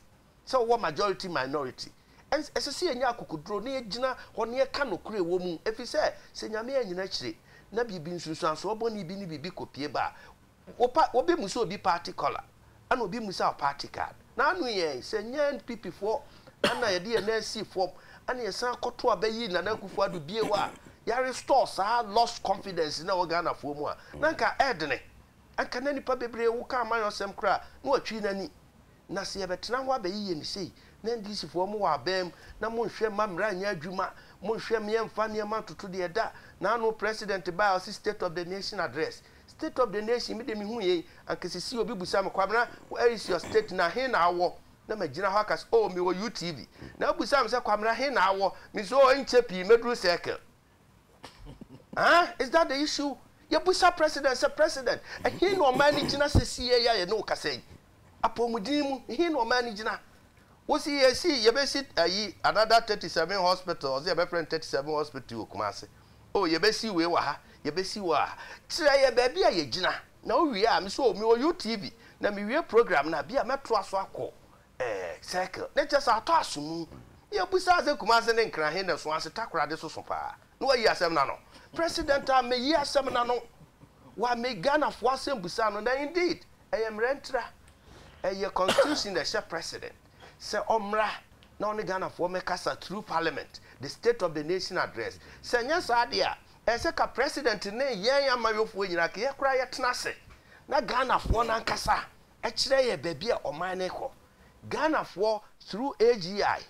sɛ wowɔ majority minority, ɛnsɛ sɛ yɛnya akokoduro na yɛgyina hɔ na yɛka nokorɛ a ɛwɔ mu ɛfiri sɛ, sɛ Nyame annyina akyire na biribi nsunsuansoɔ bɔne bi ne biribi kɔpue ba a, Wo pa obi mmusa obi party colour ɛna obi mmusa wo party card. N'ano yɛn sɛ nyɛ NPP foɔ ɛna yɛde yɛn nan sii fam ɛna yɛsan kɔto aba yii Nana Akufo Addo bio a yɛ restore saa lost confidence no a ɛwɔ Ghana foɔ mu a na nka ɛɛdene. Anka na nipa bebree wo ka amanyɔsɛm koraa na watwi n'ani. Na sɛ yɛbɛtena hɔ abɛyeyɛ no sei, na NDC foɔ mo wɔ aban mu, na mo nhwɛ mma mmara nyɛ adwuma, mo nhwɛ mma yɛmfa nneɛma ntoto deɛ ɛda, n'ano President baeɛ a ɔse state of the nation address, state of the nation me deɛ mehu yei, anka sisi obi busa me Kwabena where is your state na he na awɔ, na magyina hɔ aka sɛ oh mewɔ UTV, na wobusa me sɛ Kwabena he na awɔ, me nso oh ɛnkyɛ pii mɛduru circle. Ah, is that the issue? Yɛbusa president sɛ president, ɛhe na ɔman no gyina sesie yi a yɛne wo kasa yi? Apɔmuden mu, ɛhe na ɔman no gyina? Wosi yɛsi yɛbɛsi ayi another 37 hospital, ɔsɛ yɛbɛfrɛ no 37 hospital wɔ Kumasi. Oh, yɛbɛsi wei wɔ ha, yɛbɛsi wɔ ha. Kyerɛ yɛ baabi a yɛgyina. Na wowie a, me so mewɔ UTV. Na mewie program no a, bi a mɛtoa so akɔ eh, circle. Na kyerɛ sɛ atɔ aso mu. Yɛbusaa sɛ Kumase ne Nkran he na ɛso ase Takoradi so so paa. Na wayi asɛm no ano. President ammɛyi asɛm no ano. Wammɛ Ghanafoɔ asɛm busaa no. Na indeed, ɛyɛ mmara ntira. Ɛyɛ constitution na ɛhyɛ president sɛ ɔmmra na ɔne Ghanafoɔ mmɛkasa through parliament, the state of the nation address. Sɛ ɛnyɛ saa deɛ a, ɛsɛ sɛ ka president ne yɛn amanyɔfoɔ nyinaa ka yɛ koraa yɛtena ase na Ghanafoɔ no ankasa kyerɛ yɛn baabi a ɔman no rekɔ. Ghanafoɔ through AGI,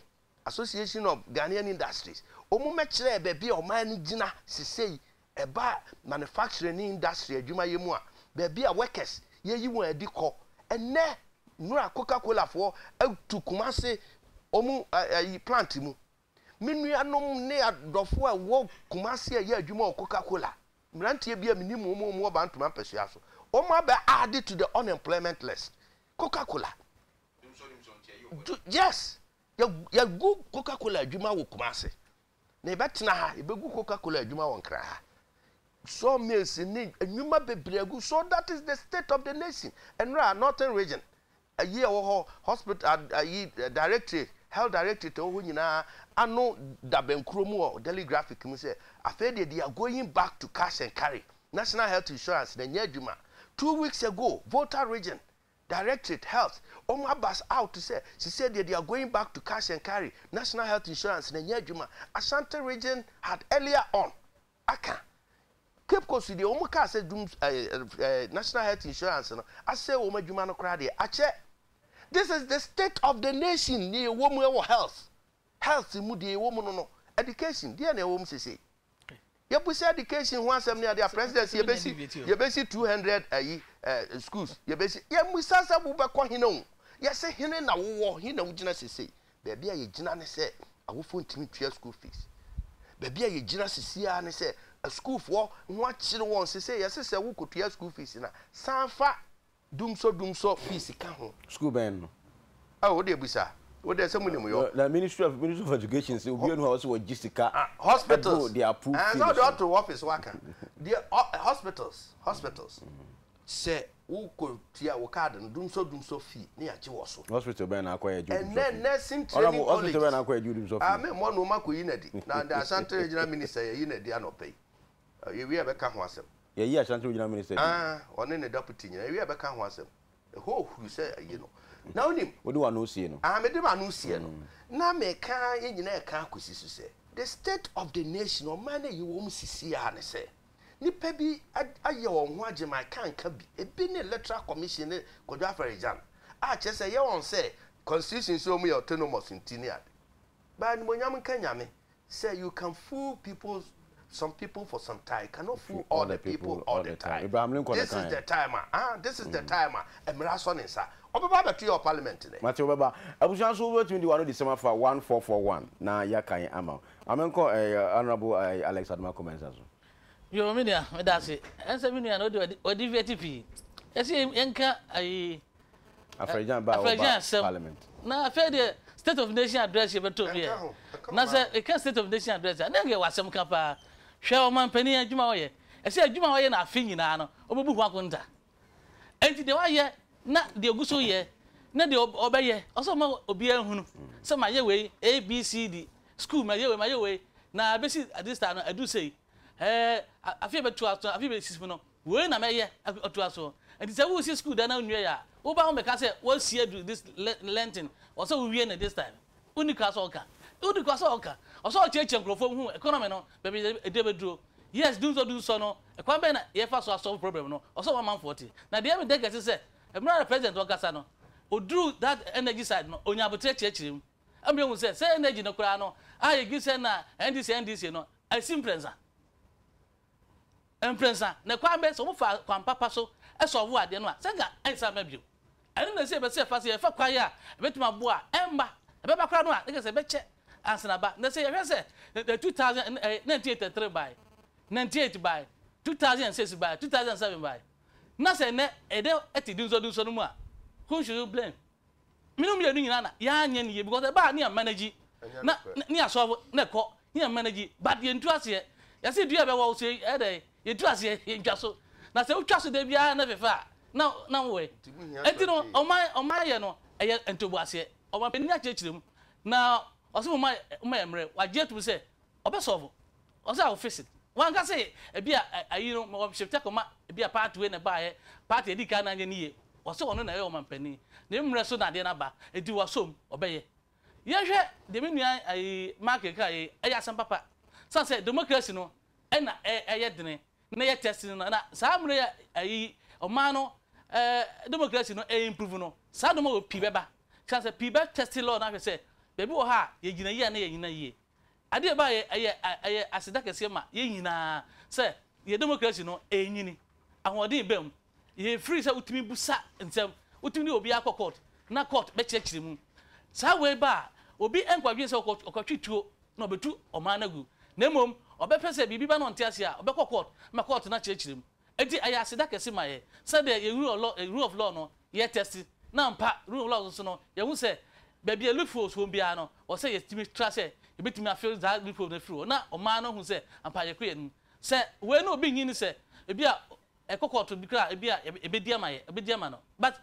Association of Ghanaian Industries, wɔn mmɛkyerɛ yɛn baabi a ɔman no gyina sesei ɛba manufacturing ne industry adwumayɛ mu a, baabi a workers yɛyi wɔn adi kɔ. Ɛnnɛ nnora Coca Cola foɔ atu Kumasi wɔn ayi plant mu. Me nuanom ne adɔfoɔ a ɛwɔ Kumasi a ɛyɛ adwuma wɔ Coca Cola, mmeranteɛ bi a menim wɔn a wɔwɔ Bantama mpasua so, wɔn abɛ add to the unemployment list. Coca Cola. Yes, yɛgu Coca Cola adwuma wɔ Kumasi. Na yɛbɛtena ha, yɛbɛgu Coca Cola adwuma wɔ Nkran ha. Saw mills ne nnwuma bebree agu. So that is the state of the nation. Ɛnora Northern region, ayi a ɛwɔ hɔ, hospital, ayi directorate, health directorate ɛwɔ hɔ nyinaa ano da bɛnkuro mu wɔ Daily Graphic mu sɛ afei deɛ they are going back to cash and carry. National health insurance na ɛnyɛ adwuma. 2 weeks ago, Volta region, Directorate, Health, wɔn aba out sɛ sisei deɛ they are going back to cash and carry, National Health Insurance na ɛnyɛ adwuma. Ashanti Region had earlier on aka. Cape Coast deɛ wɔn kaa sɛ dum ɛɛ ɛɛ National Health Insurance no asɛe wɔn adwuma no koraa deɛ akyɛ. This is the state of the nation deɛ ɛwɔ mu ɛwɔ health, health mu deɛ ɛwɔ mu no no, education deɛ na ɛwɔ mu sesei. Yɛbusa education ho asɛm ne adeɛ a president sɛ yɛbɛsi yɛbɛsi 200 ayi eh, schools yɛbɛsi yɛmmusa sɛ wobɛkɔ hene o yɛse hene na wowɔ he na wogyina sesei baabi a yɛgyina ne sɛ awofoɔ ntumi ntua school fees baabi a yɛgyina sesiaa ne sɛ asukuufoɔ ho akyere wɔn sesei yɛse sɛ wokɔtua school fees no a san fa Dumsɔ dumsɔ fees ka ho. School bɛn no? Oh, wo deɛ bisa. Wo deɛ sɛ mo nim yɔ. Na ministry of ministry of education sɛ obi anu a wɔsɛ wɔgye sika. Ah, hospitals. Ɛboro de approve fee no so. Ɛsɛ ɔde ɔto office waka. Deɛ hospitals hospitals. Sɛ wo kɔ tua wo card no dumsɔ dumsɔ fee ne yagye wɔ so. Hospital bɛn na akɔ yɛ gye dumsɔ fee? Ɛnɛ nursing training college. Hospital bɛn na akɔ yɛ gye dumsɔ fee? Ah, me mmɔ no ma kɔ yi na di. Na the Ashanti regional minister yɛ yi na di anɔpɛ yi. Yɛwie a bɛka ho asɛm. Yɛyi Ashanti Regional Minister din. Ah, ɔne ne deputy nyinaa. Yɛwie a bɛka ho asɛm. Ɛhɔ huru sɛ ayi no. Na wonim. Wode w'ano sie no. Ah, mede m'ano sie no. Na meka, yɛn nyinaa ɛka akɔsi so sɛ, the state of the nation, ɔman no a yɛwɔ mu sisi ara ne sɛ, nnipa bi ayɛ wɔn ho agyeman ka nka bi. Ebi ne Electoral Commission ne Kwadwo Afari-Gyan a kyerɛ sɛ ɛyɛ wɔn sɛ constitution sɛ wɔn yɛ autonomous nti ne ade. But animuonyam nka Nyame sɛ you can fool people some people for some time, you cannot fool all the people all the time. Abraham Lincoln This is the time a ah this is the time a mmara asɔ ne nsa. Ɔbɛba abɛto yɛ wɔ parliament nnɛ. Mate wobɛba. Abusua nso wobɛtumi de w'ano di sɛm afa 1441 na yɛakan ama wo. Ma menkɔ eh, Honourable eh, Alex Adomako Mensah so. Yoo me nua meda ase. Ɛnsɛ me nua no ɔde ɔde viati pii. Ɛsɛ yɛnka ayi Afrɛgyan ba a wɔba parliament. Na afei deɛ state of nation address yɛ bɛtɔ bi ɛ. Na sɛ ɛka state of nation address a na yɛ wɔ asɛm ka paa. Hwɛ ɔmanpanin adwuma ɔyɛ. Ɛsɛ adwuma ɔyɛ na afe nyinaa no ɔbɛbu ho akonta. Enti deɛ wayɛ na deɛ ogu so yɛ na deɛ ɔbɛyɛ ɔsɛ ɔma obiara hunu sɛ mayɛ wei A B C D school mayɛ wei mayɛ wei na abɛsi this time no adu sei. Ɛɛ afe a ɛbɛtoa so afe a ɛbɛsisi mu no Wei na mɛyɛ atoa so. Nti sɛ woresi school dan na wonwiei a, woba ho bɛka sɛ woasi adu this lengthen, ɔwɔ sɛ wowie no this time. Wonni kwan sɛ woka. Wonni kwan sɛ woka. Ɔwɔ sɛ ɔkyerɛkyerɛ nkurɔfoɔ hu economy no baabi a ɛde abɛduro. Yes, dunsɔ dunsɔ no, ɛkwan bɛn na yɛfa so asolve problem no, ɔwɔ sɛ ɔma amanfoɔ te. Na deɛ ɛyɛ me dɛ kɛse sɛ, mmerɛ a president ɔkasa no, ɔduruu that energy side no, ɔnyaa aboterɛ kyerɛkyerɛ mu. Ɛma yɛhu sɛ, sɛ energy no koraa no, a yɛdwene sɛ na NDC NDC no, asi mprɛnsa. Mprɛnsa, na kwan bɛn, sɛ wɔfa kwan papa so sɔlvo adeɛ no a, sɛ nka ɛnsan mma bio. Ɛno na ɛsɛ yɛpɛ sɛ yɛfa so, yɛfa kwan a ɛbɛtumi aboa a ɛmma, ɛbɛba koraa no a, na kyerɛ sɛ ɛbɛkyɛ ansa na aba. Na sɛ yɛhwɛ sɛ the 2000, eh, 1983 bae, 98 bae, 2006 bae, 2007 bae, na sɛ ɛnnɛ ɛdɛ ɛte dunsɔ dunsɔ no mu a, whom should you blame? Me ne wo mmienu nyinaa na yɛanyɛ no yie because ɛbaa ne yɛ manage na ne yɛ solve na ɛkɔ ne yɛ manage but yɛntu aseɛ yɛse dua ɛbɛwɔ wo so ɛyɛ dɛn yɛtu aseɛ yɛntwa so na sɛ wotwa so da biara na fɛfɛ a. Na na wowɔ he? Enti no, ɔman ɔman yɛ no, ɛyɛ ntoboaseɛ. Ɔmanpanin akyerɛkyerɛ mu, na ɔse momma momma yɛn mmerɛ. Wagye atum sɛ ɔbɛ solve. Ɔse I will fix it. Wanka sɛ ebi a ayi no mewɔ shift akɔma ebi a party wei na ɛbaeɛ, party a ɛdi kan no anyɛ ne yie. Ɔse ɔno na ɛyɛ ɔmanpanin. Ne mmerɛ so na adeɛ no aba, enti wasɔ mu, ɔbɛyɛ. Yɛnhwɛ deɛ me nua ayi Mark kaeɛ yi, ɛyɛ asɛm papa. Sane sɛ democracy no na ɛyɛ dene na yɛ test no na saa mmerɛ yi a ayi ɔman no democracy no improve no, saa nnoɔma wɔ pii bɛba. Sane sɛ pii bɛ test law no ahwɛ sɛ baabi wɔ hɔ a yɛgyina yie anaa yɛnnyina yie. Adeɛ a ɛbaeɛ ɛyɛ ɛyɛ aseda kɛseɛ ma yɛn nyinaa sɛ yɛn democracy no ɛrenyini, ahoɔden reba mu, yɛ free sɛ wotumi busa nsɛm, wotumi de obiara kɔ court na court bɛkyerɛkyerɛ mu. Saa wei ba a, obi nkɔdwene sɛ ɔkɔ ɔkɔtwe tuo na ɔbɛtu ɔman no agu, na mmom ɔbɛpɛ sɛ biribi ba na ɔnte aseɛ a, ɔbɛkɔ court ma court no akyerɛkyerɛ mu. Enti ɛyɛ aseda kɛse ma yɛn sɛdeɛ yɛn rule of law, rule of law no yɛ test na ampa rule of law nso no yɛhu sɛ baabi a loopholes wɔ biara no wɔ sɛ yɛtumi tra sɛ yɛbɛtumi afill saa loophole no afiri hɔ na ɔman no ahu sɛ ampa yɛkɔ yɛn anim. Sɛ wei no obi nyi no sɛ ebi a ɛkɔ kɔɔto bi koraa a ebi a yɛbɛdi ama yɛ, yɛbɛdi ama no but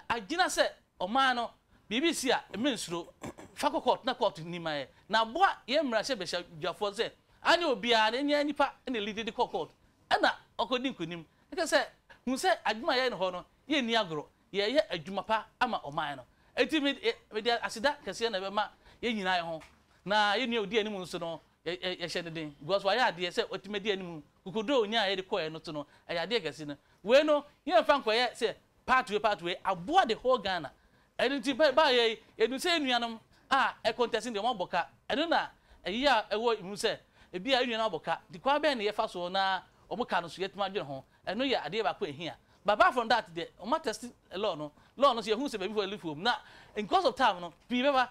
agyina sɛ ɔman no biribi si a mensuro fa kɔ kɔɔto na kɔɔto nni ma yɛ na aboa yɛn mmarahyɛbadwafoɔ sɛ anyɛ obiara no ɛnyɛ nipa na ɛlidi de kɔ kɔɔto Ɛna ɔkɔdi nkonim. Ɛkyerɛ sɛ, hu sɛ adwuma a yɛyɛ no hɔ no, yɛnni agorɔ. Yɛreyɛ adwuma pa ama ɔman no. Enti me, mede aseda kɛseɛ na ɛbɛma yɛn nyinaa yɛn ho. Na yɛn nua a ɔdi anim nso no, yɛ, yɛ, yɛhyɛ no den. Because wayɛ adeɛ sɛ watumi adi anim. Kokoduro a ɔnyaeɛ de kɔeɛ no so no, ɛyɛ adeɛ kɛse no. Wei no, yɛmfa nkɔyɛ sɛ part wei, part wei. Aboa the whole Ghana. Ɛno nti, bɛ, baeɛ yi, yɛnim sɛ yɛn nuanom a ɛkɔntɛse no deɛ, wɔabɔ ka. Ɛno na ɛyea a ɛwɔ mu sɛ, ebia yɛn nuanom abɔ ka, nti kwan bɛn na yɛfa soɔ na wɔn ka no so yɛatumi adwene ho? Ɛno yɛ adeɛ baako a ɛhia. But apart from that deɛ, wɔatɛste law no. Law no nso, yɛhunu sɛ baabi hɔ ɛlifo wɔ mu. Na in course of time no, pii bɛba.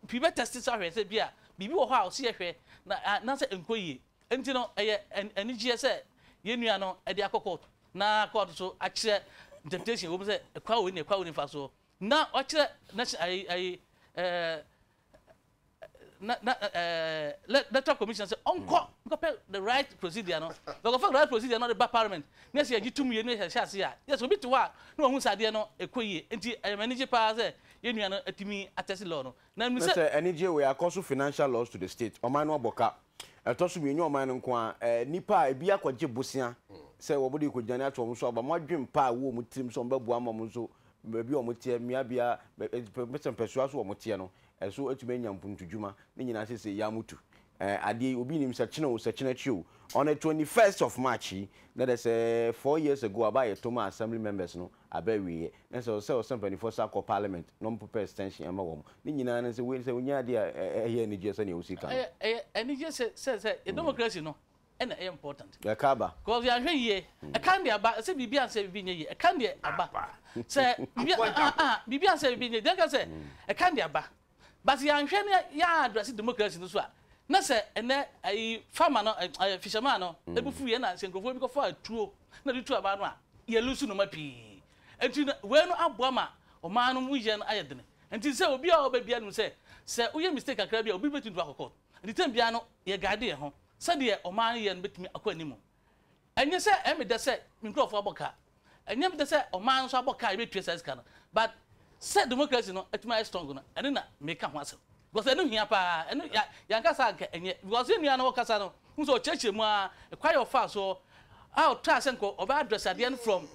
Pii bɛtɛste nso ahwɛ sɛ ebia biribi wɔ hɔ a ɔse yɛhwɛ na anaasɛ ɛnkɔ yie. Enti no, ɛyɛ anigyeɛ sɛ yɛn nua no de akɔ kɔɔto na kɔɔto nso akyerɛ interpretation wɔ mu sɛ ɛkwan wei ne ɛkwan wei nifa soɔ na wakyerɛ national ayi ayi ɛɛ na na ɛɛ electoral commission sɛ ɔnkɔ nkɔpɛ the right procedure no na ɔkɔfa right procedure no ɔde ba parliament na ɛsɛ yɛgye tum yie na yɛhyɛ ase a yɛsɛ obi te hɔ a na wahu sɛ adeɛ no ɛkɔ yie nti ɛyɛ m'anigye paa sɛ yɛn nua no atumi atɛse law no na Na sɛ anigye wei akɔ so financial loss to the state, ɔman no abɔ ka. Ɛtɔ so mmienu, ɛnyɛ ɔman no nko ara, eh, nnipa a ebi akɔgye bosea sɛ wɔde rekɔgyane ato wɔn so aba, wɔn adwene pa a ɛwɔ wɔn tirim sɛ wɔbɛboa ama wɔn nso baabi a wɔteɛ, mmeabea, sɛ mpɛsoa so wɔteɛ no, ɛso atumi anya mpuntudwuma. Ne nyinaa seesei yɛamutu. Eh, adeɛ yi, obi nnim sɛ kyena o, sɛ kyena akyi o. On the 21st of March yi, na ɛdɛ sɛ 4 years ago, aba a yɛto maa assembly members no, aba awieɛ. Na sɛ ɔsɛ ɔsɛ mpanimfoɔ sa kɔ parliament na wɔn prepare extension ɛma wɔn. Ne nyinaa ne sɛ wei sɛ wonya adeɛ a ɛyɛ anigyeɛ sɛdeɛ wosi ka no. Ɛyɛ ɛyɛ anigyeɛ sɛ sɛ sɛ yɛ democracy no ɛna ɛyɛ important. Ɛka aba. Because yɛanhwɛ yie ɛka deɛ aba sɛ biribi ansɛ biribi nyɛ yie ɛka deɛ aba sɛ biribi ah ah biribi ansɛ biribi nyɛ yie deɛ nka sɛ ɛka deɛ aba but yɛanhwɛ ne yɛn address democracy no so a na sɛ ɛnɛ ayi farmer no ɛɛ fisherman no ebu fu yɛ na sɛ nkurɔfoɔ bi kɔfa atuo na de tu aba no a yɛ lose nneɛma pii nti no wei no aboa ma ɔman no mu yɛ no ayɛ dene nti sɛ obi a ɔba biara nim sɛ sɛ woyɛ mistake kakra bi a obi bɛtumi de wakɔ court nti tɛm biara no yɛ guide yɛn ho sɛdeɛ ɔman no yɛ no bɛtumi akɔ anim. Ɛnyɛ sɛ ɛyɛ me dɛ sɛ me nkurɔfoɔ abɔ ka, ɛnyɛ me dɛ sɛ ɔman nso abɔ ka a yɛbɛtua saa sika no, but sɛ democracy no atumi ayɛ strong no, ɛno na meka ho asɛm. Because ɛno hia paa, ɛno yɛ yɛanka saa anka ɛnyɛ. Because yɛn nua no ɔkasa no, wohu sɛ ɔkyerɛkyerɛ mu ara, kwan a ɔfaa soɔ a ɔtraa sɛ nka ɔbɛ address adeɛ no from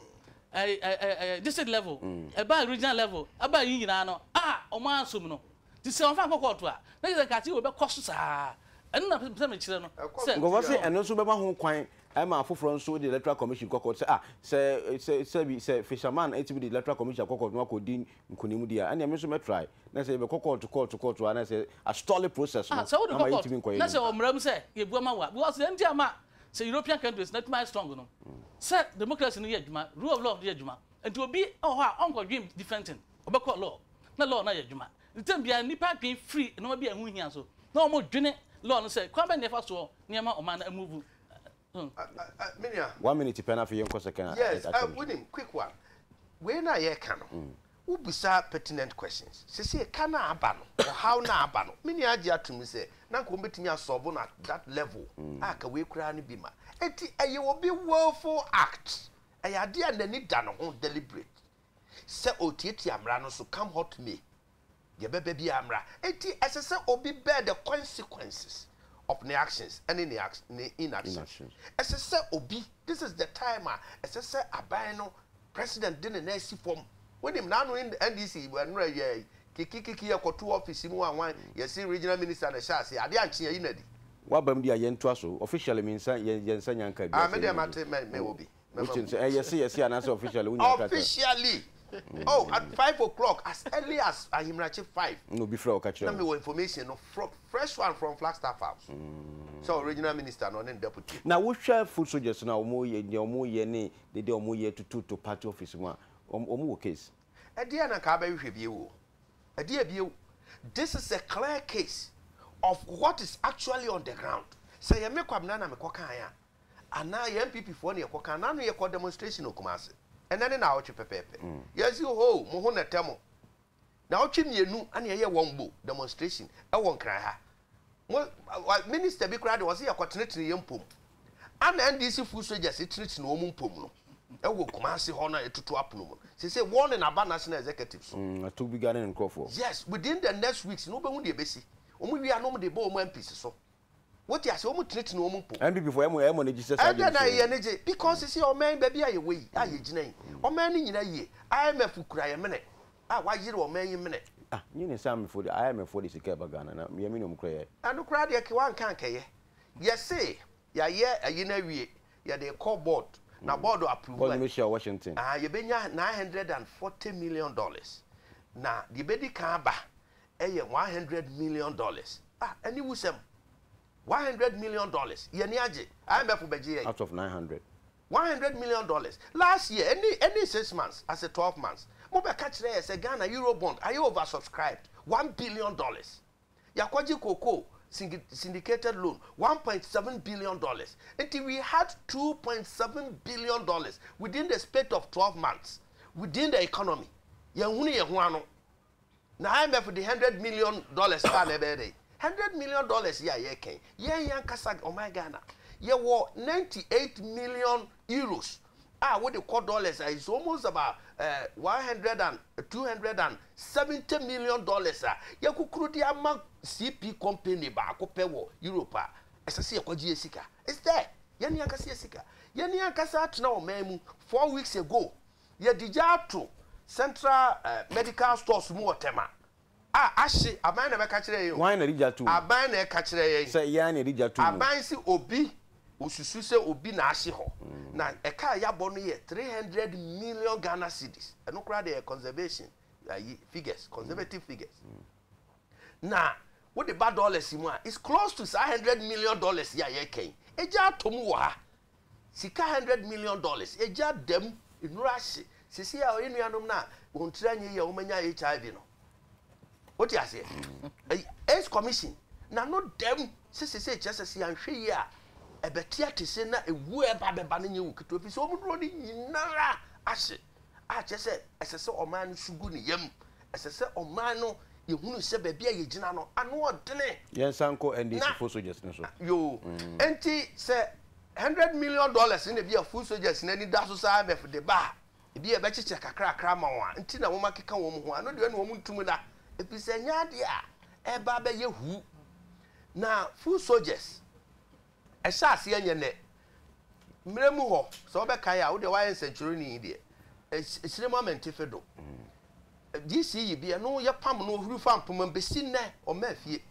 ɛɛ ɛɛ ɛɛ district level, ɛbaa regional level, ɛbaa yi nyinaa no a wɔn ansom no. Nti sɛ wɔmfa nkɔ kɔɔto a, na kyerɛ sɛ nka ade wei bɛkɔ so saa. Ɛno na mepɛ sɛ mekyerɛ no sɛ. Nkurɔfoɔ se ɛno nso bɛma ho kwan ma afoforɔ nso de Electoral Commission kɔ kɔɔto sɛ ah, sɛ sɛ sɛbi sɛ Fisherman atumi de Electoral Commission akɔ kɔɔto na wakɔdi nkunim deɛ a, ɛnneɛ me nso mɛ try. Na sɛ yɛbɛkɔ kɔɔto kɔɔto kɔɔto a, na sɛ astɔle process no Ah, sɛ wode ama kɔ yɛntumi kɔɔto nkɔyɛ na sɛ anim. wɔ mmara mu sɛ yɛbua ma wo a, because deɛ nti ama sɛ European countries no atumi ayɛ strong no, sɛ democracy no yɛ adwuma, rule of law no yɛ adwuma, nti obi wɔ hɔ a ɔnkɔdwen different thing, ɔbɛkɔ law na law no ayɛ adwuma. Nti tɛm biara nnipa adwen firi nnoɔma bi a ɛho nhia so na wɔn dwene law no sɛ kwan bɛn na yɛfa soɔ na yɛma ɔman no amuvu. Me nua. One minute pɛ na afei yɛnkɔ second Yes, item so. wonim, quick one. Wei no a yɛreka no, wobisa pertinent questions. Seesei ka no a aba no, ɔhaw no a aba no, me nua agye atom sɛ na anka wɔbɛtumi asɔlvo no at that level a anka wei koraa no bi ma. Enti ɛyɛ obi willful act. Ɛyɛ adeɛ a n'ani da ne ho deliberate sɛ ɔretiatia mmara no so come hot may. Deɛ ɛbɛba biara mmra. Enti ɛsɛ sɛ obi bear the consequences of ne actions ɛne ne ne inactions. Ɛsɛ sɛ obi, this is the time a ɛsɛ sɛ aban no, president de ne nan si fam. Wonim, n'ano NDC nnora yɛ kikikiki yɛkɔto office mu a hwan, yɛse regional minister na ɛhyɛ aseɛ, adeɛ ankye yɛayi no adi. W'abam di a yɛntoa so. Officially me nsa yɛn yɛn nsa nya nka bi Ah, asɛ me deɛ yɛn mate mɛ mewɔ bi. Mɛma Wote sɛ ɛyɛ se yɛse anaasɛ officially wonya krataa? Officially! Oh, at 5 o'clock, as early as Ahimrakye 5. Na obi frɛ wo ka Na kyerɛ wo. mewɔ information no fro fresh one from Flagstaff House. Sɛ regional minister no ɔne ne deputy. Na wohwɛ foot soldiers no a wɔyɛ deɛ wɔyɛ ne dede a wɔyɛ tututu party office mu a, wɔn wɔ case? Ɛdeɛn na nka abɛhwehwɛ bio o? Ɛdeɛn bio? This is a clear case of what is actually on the ground. Sɛ ɛyɛ me Kwabena na mekɔkaeɛ a, anaa yɛn NPP foɔ na yɛkɔkaa, n'ano yɛkɔɔ demonstration wɔ Kumasi. Ɛnnɛ ne naawɔtwe pɛpɛɛpɛ. Yɛsi hoo, mo ho na ɛtɛ mo. Naawɔtwe mmienu na yɛyɛ wɔn bo demonstration wɔ Nkran ha. Mo, minister bi koraa deɛ ɔse yɛkɔtenetene yɛn mpom. Ana NDC foot soldiers tenetene wɔn mpom no wɔ Kumasi hɔ no a yɛtoto apono mu no. Seesei warning aba national executive so. Atubiga ne ne nkurɔfoɔ. Yes, within the next weeks no wobɛhu deɛ ɛbɛsi. Wɔn wie a na wɔde ba wɔn MPs so. Wote aseɛ? Wɔn tenetene wɔn mpo. NPP foɔ ɛmo ɛmo anigye sɛ saa Ɛdeɛn na gyem yɛn ani gye? Because sisi ɔman yi baabi a yɛwɔ yi a yɛgyina yi, ɔman no nyina yie. IMF kura yɛn mene a wayere ɔman yi mene. Ah nye ne sɛ amefo de IMF foɔ de sika ɛba Ghana na yɛn mene ɔmo kura yɛ. Ɛno koraa deɛ ke wanka ankɛyɛ. Yɛse yɛayɛ ayi no awie, yɛde rekɔ board na board approve Board a, no bɛhyia wɔ Washington. ah yɛbɛnya $940 million. Na deɛ ɛbɛdi kan aba ɛyɛ $100 million. Ah, aniwusɛm! $100 million. Yɛn ani agye. IMF bɛgye yɛn. Out of 900. $100 million. Last year, ɛni 6 months, ase 12 months, mo bɛka kyerɛ yɛ sɛ Ghana Eurobond ayɛ oversubscribed $1 billion. Yɛakɔgye cocoa syndicated loan $1.7 billion. Nti we had $2.7 billion within the space of 12 months within the economy. Yɛn hunu yɛn ho ano. Na IMF de $100 million ba na ɛbɛyɛ dɛ? $100 million yi a yɛkɛn, yɛn yɛn ankasa ɔman Ghana yɛwɔ €98 million a wode kɔ dollars a, it's almost about 100 and $270 million a yɛkukuru de ama CP company baako pɛ wɔ Europe a ɛsɛ sɛ yɛkɔgye yɛ sika. It's there. Yɛn yɛn ankasa yɛ sika. Yɛn yɛn ankasa atena ɔman mu. 4 weeks ago, yɛde gya ato Central Medical Stores mu wɔ Tema a ahye. Aban na ɛbɛka kyerɛ yɛn o. Hwan na ɛde gya too mu? Aban na ɛka kyerɛ yɛn. Sɛ yɛn na ɛde gya too mu. Aban se obi, osusu sɛ obi na ahye hɔ. Na ɛka a yɛabɔ no yɛ 300 million Ghana cedis. Ɛno koraa deɛ yɛ conservation ayi figures, conservative figures. Na wode ba dollars mu a, it's close to saa $100 million yi a yɛreka yi. Egya atɔ mu wɔ ha. Sika $100 million, egya da mu, nnuru ahye. Seesei a yɛn nuanom no a wɔn tiri anyɛ yie a wɔanya HIV no, wote aseɛ? AIDS Commission n'ano da mu sɛ seesei kyerɛ sɛ sɛ yɛanhwɛ yie a ɛbɛte atese na ewu a ɛba bɛba no nyɛ wu ketewa ɛfiri sɛ wɔn nnuro no nyinara ahye a kyerɛ sɛ ɛsɛ sɛ ɔman no su gu ne yam. Ɛsɛ sɛ ɔman no yɛhunu sɛ baabi a yɛgyina no ano ɔdene. Yɛnsan nkɔ NDC Na foot soldiers no so. Yoo, enti sɛ $100 million na ebi a foot soldiers no ani da so sɛ IMF de ba a, ebi a ɛbɛkyekyɛ kakrakra ama wɔn a, nti na wɔakeka wɔn ho a, ɛno deɛ ɛne wɔn ntum da, ɛfiri sɛ ɛnyɛ adeɛ a ɛreba abɛyɛ hu. Na foot soldiers, ɛhyɛ aseɛ nyɛ nnɛ. Mmerɛ mu hɔ, sɛ wobɛkae a, wo deɛ woayɛ nsɛnkyerɛnni yi deɛ, ɛhyire mu amantifi do. DC yi bi, ɛno yɛpam no, ɔhuri fa mpoma mu, bɛsi nnɛ, ɔmmaa fie.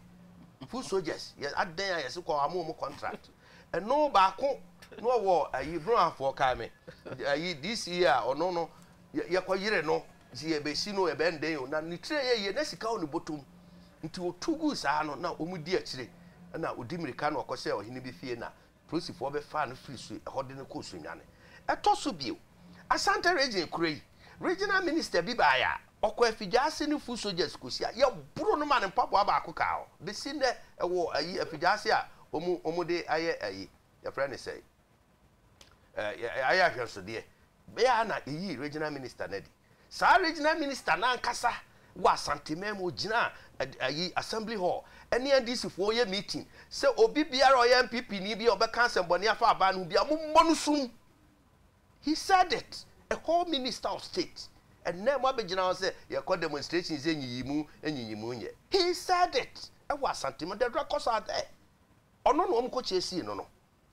Foot soldiers, yɛ adɛn a yɛse kɔ ama wɔn contract. Ɛno baako na ɔwɔ ayi Brohafoɔ kae me, ayi DC yi a ɔno no, yɛkɔ yere no, nti yɛbɛsi no ɛbɛn dɛn o, na ne tiri yɛ yie, na sika wɔ ne bɔtɔm. Nti ɔtu guu saa no, na wɔn di akyire, ɛna ɔdi mmirika na ɔkɔhyɛɛ ɔhene bi fie na Polisifoɔ bɛfaa no firi su ɛhɔ de no kɔɔ Sunyani. Ɛtɔ so bio, Asante Region kuro yi, Regional Minister bi baeɛ a, ɔkɔɔ Afigyaase ne foot soldiers kɔhyia. Yɛboro no ma ne mpaboa baako kaa hɔ. Bɛsi nnɛ, ɛwɔ ayi, Afigyaase a wɔn, wɔde ayɛ ayi, yɛfrɛ no sɛn, ɛɛ, ayɛ ahwɛnsodeɛ. Bɛyɛ a na yɛyii Regional Minister no adi. Saa Regional Minister no ankasa wɔ Asanteman mu, ɔgyinaa ayi Assembly Hall ɛne NDC foɔ yɛ meeting sɛ obi biara a ɔyɛ NPP ni bi a ɔbɛka asɛmbɔne afa aban no ho biara, mommɔ no sum. He said it, a whole minister of state. Ɛnnɛ moabɛgyina hɔ sɛ yɛkɔ demonstration sɛ nyiyimu nyiyimu nyɛ. He said it ɛwɔ Asante mu, the records are there. Ɔno na wɔn kɔ chasing no no.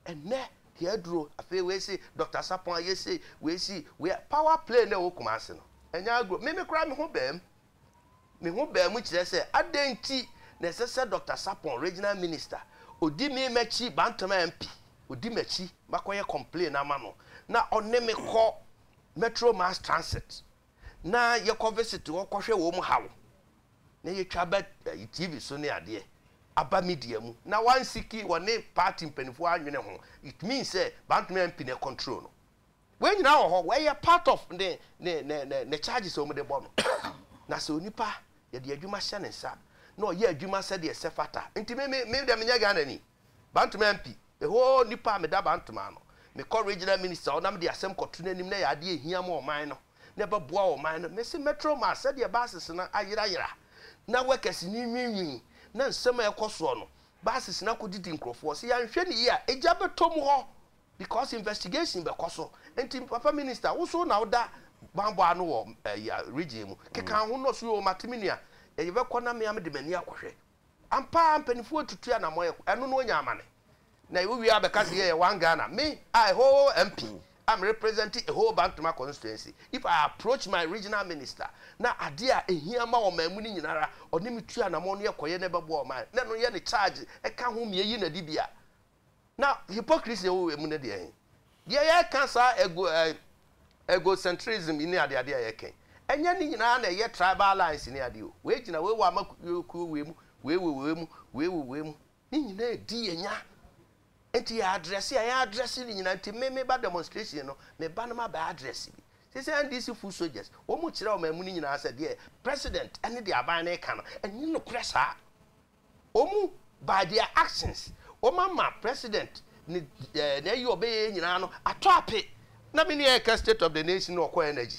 Ɛnnɛ deɛ aduro, afei wei se Doctor Sarpong ayɛ sei, wei si, wei power play no a ɛwɔ Kumasi no, ɛnyɛ agorɔ. Me me koraa me ho baa mu. Me ho baa mu kyerɛ sɛ adɛn nti na ɛsɛ sɛ Doctor Sarpong, regional minister, ɔdi me m'akyi, Bantama MP, ɔdi m'akyi makɔyɛ complain ama no na ɔne me kɔ Metro Mass Transit na yɛkɔ visit hɔ kɔhwɛ wɔn haw na yɛtwa ba TV so ne adeɛ aba media mu na wansiki wɔne party mpanimfoɔ anwene ho, it means sɛ Bantama MP na ɛcontrol no. Wei nyinaa wɔ hɔ, wei yɛ part of ne ne ne ne ne charges a wɔde bɔ no. Na sɛ onipa yɛde adwuma hyɛ ne nsa na ɔyɛ adwuma sɛdeɛ ɛsɛ fata. Nti me me me deɛ menyɛ Ghanani. Bantama MP, ɛhɔ nipa a meda Bantama ano. Mekɔ regional minister hɔ na mede asɛm kɔto n'anim na ɛyɛ adeɛ ɛhia ma ɔman no na ɛbɛboa ɔman no. Mese Metro Mass sɛdeɛ buses no ayerayera na workers no nwiinwii na nsɛm a ɛkɔ soɔ no, buses no akɔdidi nkurɔfoɔ. Sɛ yɛanhwɛ no yie a, egya bɛtɔ mu hɔ. Because investigation bɛkɔ so nti papa minister wo so na woda banbɔ ano wɔ ɛyi region mu keka ho nɔso yoo mate me nua yɛbɛkɔ na mea mede m'ani akɔhwɛ ampa ara mpanifoɔ atutu anamɔ yɛ ɛno no onya amane na wo wie abɛka sɛ yɛyɛ one Ghana me a whole MP a me represent a whole Bantama constituency if I approach my regional minister na adeɛ a ehia ma ɔman mu no nyinara ɔne me tu anamɔ no yɛkɔyɛ na ɛbɛboa ɔman na ɛno yɛ ne charge ɛka ho mieyi na di bia Na hypocrisy a ɛwɔ mu no deɛ he? Deɛ yɛka saa ego eh, egocentrism yi ne adeade a yɛka yi, ɛnyɛ ne nyinaa na ɛyɛ tribal lines ne adeɛ o. Wei gyina, wei wɔ amakuo wei mu, wei wɔ wei mu, wei wɔ wei mu. Ne nyinaa ɛdi yɛ nya. Nti yɛ address a, yɛ address ne nyinaa. Nti me, me ba demonstration no, me ba no ma bɛ address bi. Sɛ sɛ NDC foot soldiers, wɔn kyerɛ ɔman mu no nyinaa sɛ deɛ president ne deɛ aban no reka no, ɛnyɛ nokorɛ saa. Wɔn by their actions wɔn ama president ne ɛɛ n'ayi ɔbɛyɛ nyinaa no atɔ ape. Na me nua ɛka state of the nation na ɔkɔ energy.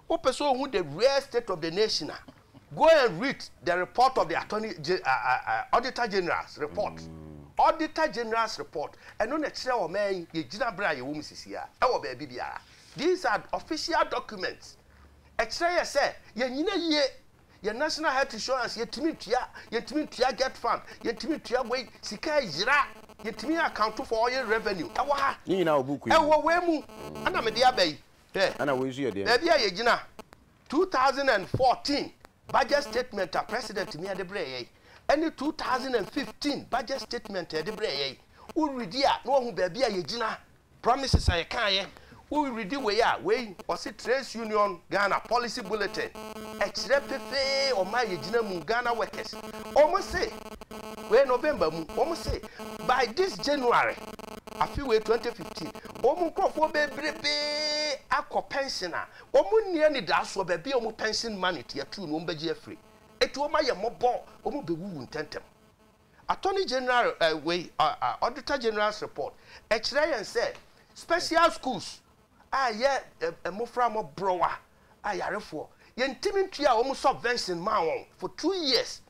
Wopɛ sɛ ohu the real state of the nation a, go and read the report of the attorney uh, uh, uh, auditor general's report. Auditor general's report. Ɛno na ɛkyerɛ ɔman yi yɛgyina berɛ a yɛwɔ mu sisi a ɛwɔ baabi biara. These are official documents. Ɛkyerɛ yɛ sɛ yɛnyina yie. Yɛn national health insurance yɛntumi ntua, yɛntumi ntua get fund, yɛntumi ntua wei, sika ayera, yɛntumi account for oil revenue, ɛwɔ ha. Ne nyinaa wɔ book yi mu. Ɛwɔ wei mu, ɛna mede aba yi. Hwɛ, Ɛna wei nso yɛ deɛn? baabi a yɛgyina, 2014 budget statement a President Mia de brɛɛ yɛn, ɛne 2015 budget statement a yɛde brɛɛ yɛn, wo readi a na wahu baabi a yɛgyina. Promises a yɛkaeɛ, wo redi wei a, wei, ɔse Trades Union Ghana Policy Bulletin, ɛkyerɛ pefee ɔman a yɛgyina mu, Ghana workers, wɔn se, wei November mu, wɔn se, by this January, afe wei 2015, wɔn nkorɔfoɔ bebrebee akɔ pension a, wɔn nni anidaasoɔ baabi a wɔn pension money tiatuu no wɔn bɛgye afiri. Eti wɔn ayɛ mmɔbɔ, wɔn bɛwuwu ntɛntɛm. Attorney General eh, wei, ah, ah, Auditor General's report, ɛkyerɛ yɛn sɛ special schools a ɛyɛ eh, mmofra mmɔborɔwa ayarefoɔ, yɛntumi ntua wɔn subvention maa wɔn for 2 years.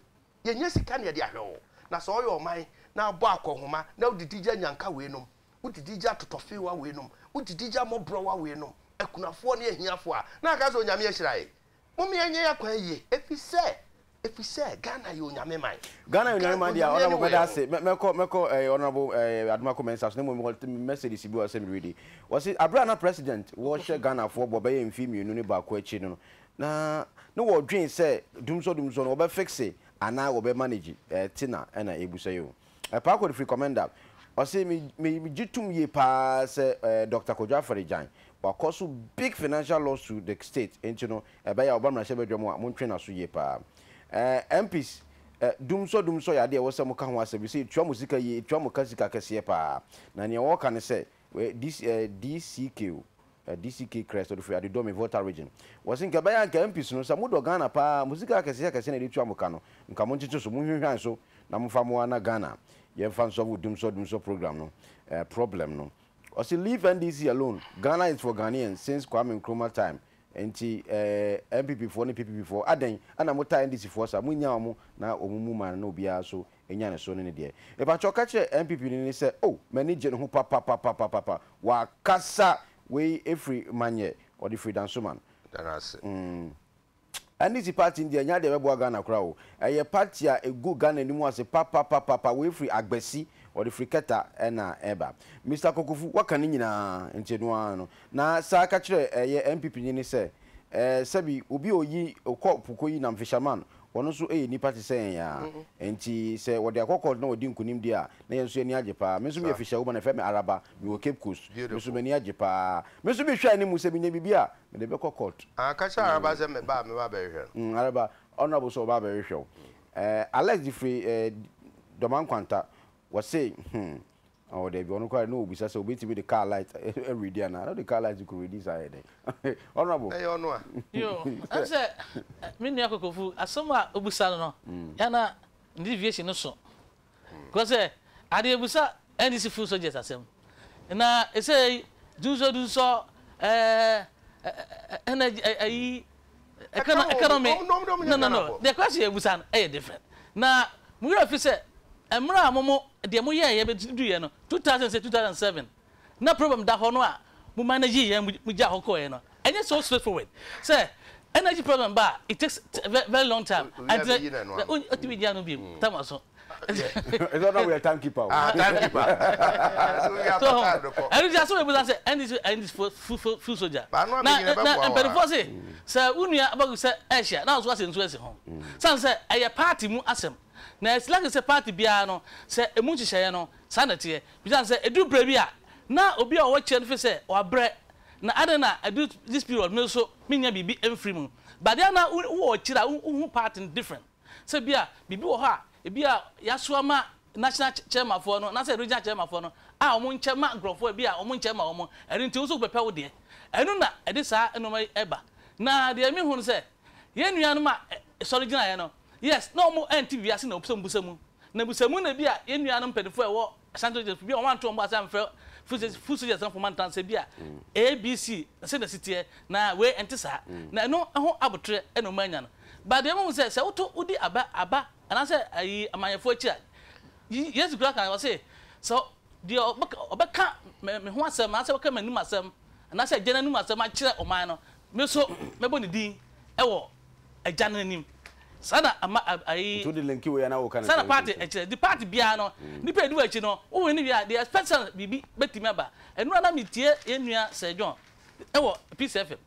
Yɛnyɛ sika na yɛde ahwɛ wɔn. Na sɛ ɔyɛ ɔman na abɔ akɔnhoma na wodidi gya nyanka weinom, wodidi gya totɔfewa weinom, wodidi gya mmɔborɔwa weinom, akunafoɔ ne ahiafoɔ a, na aka sɛ Onyame ahyira yɛn. Mom yɛnyɛ yɛn akwan yie, ɛfiri sɛ, ɛfiri sɛ Ghana yɛ Onyame man. Ghana yɛ Onyame man deɛ a, Onyame ani Honourable wɔ mɛda yɛn ho. ase. Mɛkɔ, mɛkɔ eh, Honourable eh, Adomako Mensah so, na mmom mewɔ messages bi wɔ hɔ sɛ meredi. Wɔse, aberɛ a na President wɔrehyɛ Ghanafoɔ bɔ bɛyɛ mfeɛ mmienu ne baako akyi no, na na wɔdwen sɛ dumsɔ dumsɔ no wɔbɛ fixe anaa wɔbɛ manage eh, te na ɛna ɛrebusa yi o. Eh, Paako de firi Commenda, ɔse me, me, megye tom yie paa sɛ eh, Doctor Kojo Afari-Gyan, wakɔ so big financial loss to the state, enti no ɛbɛyɛ a ɔba mmarahyɛbadwa mu a montwe n'aso yie paa. Eh, MPs, eh, dumsɔ dumsɔ yɛ adeɛ a ɛwɔ sɛ moka ho asɛm, ɛfiri sɛ ɛtua mo sika yie, ɛtua mo ka sika kɛseɛ paa. Na nea wɔreka ne sɛ, eh, DC, eh, DCK o, eh, DCK Crest, ɔde firi Adidome, Volta Region. Wɔse nka ɛbɛyɛ a nka MPs no, sɛ modɔ Ghana paa, mo sika akɛseɛ akɛseɛ na yɛde tua mo ka no, nka monkyekye so, monhwinhwan so na momfa mmoa na Ghana yɛmfa nsɔvo dumsɔ dumsɔ program no, eh, problem no. Ɔse leave NDC alone, Ghana is for Ghanaians since Kwame Nkrumah time, nti eh, NPP foɔ ne PPP foɔ adɛn ɛna mo taa NDC foɔ saa, mo nnya wɔn na wɔn mu man no na obiara nso nya ne so ne ne deɛ. Mepakyɛw ka kyerɛ NPP ni no sɛ oh m'ani gye ne ho papapapapapa, wakasa. Wei firi Manyɛ, ɔde firi Dansoman. Da no ase. NDC party no deɛ ɛnyɛ adeɛ ɛbɛboa Ghana koraa o. Ɛyɛ party a ɛgu Ghana anim ase papapapapa. Wei firi Agbasi, ɔde firi Kɛta na ɛba. Mister Kokofu, woaka ne nyinaa nti ɛno ara no. Na saa ka kyerɛ ɛyɛ NPP ni no sɛ, ɛɛ sɛbi obi a ɔyi, ɔkɔ po kɔyi nam fisherman, ɔno nso yɛ nipa te sɛ yɛn ara. Nti sɛ wɔde akɔ court na wɔdi nkunim deɛ a, na yɛn nso yɛn ani agye paa. Me nso meyɛ fisherwoman, yɛfrɛ me Araba, mewɔ Cape Coast. Me nso m'ani agye paa. Me nso mehwɛ anim sɛ menya biribi a, mede bɛkɔ court. Ah, ka kyerɛ Araba sɛ meba a, mɛba abɛhwehwɛ no. Mm, Araba, Honourable sɛ ɔba abɛhwehwɛ wo. Eh, Alex de firi eh, Dɔma Nkwanta, wɔse, hmm, oh, dabi, ɔno koraa na ɔbisa sɛ obetumi de car light awuredi anaa? Na ɔde car light kɔ redi saa yɛ dɛn? Honourable. Ɛyɛ ɔno a. Yo, ɛm sɛ me nua Kokofu, asɛm a obisa no no, yɛ na ne deviation no so. Because sɛ ade ebusa NDC foot soldiers asɛm na ɛsɛ dunsɔ dunsɔ ɛɛ energy ayi economy no no no the question ebusa no ɛyɛ different na mo werɛ fi sɛ mmerɛ a mo mo deɛ mo yɛɛ yɛ bɛ du yɛ no 2006 2007 na problem da hɔ no a mo manage yɛ mo gya hɔ kɔɛ no ɛnyɛ so straightforward sɛ energy problem ba a it takes very long time until otumi gyina no bi tam aso. Ɛsɛ ɔna woyɛ time keeper o. Ah time keeper. So ɛnu ti asɛm ebusa sɛ NDC NDC fo fo fo soja. Na na mpanyinfoɔ se sɛ wo nua abagu sɛ ɛhyia na ɔso asɛ nsuo asi ho. San sɛ ɛyɛ party mu asɛm na it's likely sɛ party biara no sɛ emu nhyehyɛeɛ no saa na ɛteɛ. Bisa sɛ ɛduru berɛ bi a na obi a ɔwɔ kyerɛ no fi sɛ wabrɛ na adɛn na ɛduru this period me nso mennya biribi mfiri mu. But deɛ na wowɔ akyire a wohu party no different. Sɛ bi a biribi wɔ hɔ a ebi a yɛasoa ma national chairman foɔ no anaasɛ regional chairman foɔ no a wɔn nkyɛ ma nkurɔfoɔ ebi a wɔn nkyɛ ma wɔn ɛno nti wo nso wobɛpɛ wo deɛ. Ɛno na ɛde saa nneɛma yi ba. Na deɛ mehu no sɛ yɛn nuanom a sɔre gyinaeɛ no yes na wɔn ɛnte biribi ase na wɔpɛ sɛ wɔn bisa mu. Na bisa mu na ebi a yɛn nuanom mpanimfoɔ a ɛwɔ Ashanti region bi a wɔn anto wɔn bo ase amfrɛ foot soldiers no foma ntra sɛ bi a ABC sɛ na si teɛ na wei ɛnte saa na ɛno ho abotrɛ ɛna wɔn anya no but deɛ mehu sɛ sɛ woto wodi aba aba anaasɛ ayi amanyɛfoɔ akyi a Yesu kura kan ɔse sɛ deɛ ɔbɛka me ho asɛm anaasɛ ɔbɛka m'anim asɛm anaasɛ agya n'anim asɛm akyerɛ ɔman no me nso mɛbɔ ne din ɛwɔ Agya no anim. Saa na ama ayi. Nti wode linki wei a na woka no Saa na party ɛkyerɛ. Nti party biara no, nipa a edi w'akyi no, wo win wie a, they expect sɛ biribi bɛtumi aba. Ɛnora na metie yɛn nua Sir John ɛwɔ Peace FM.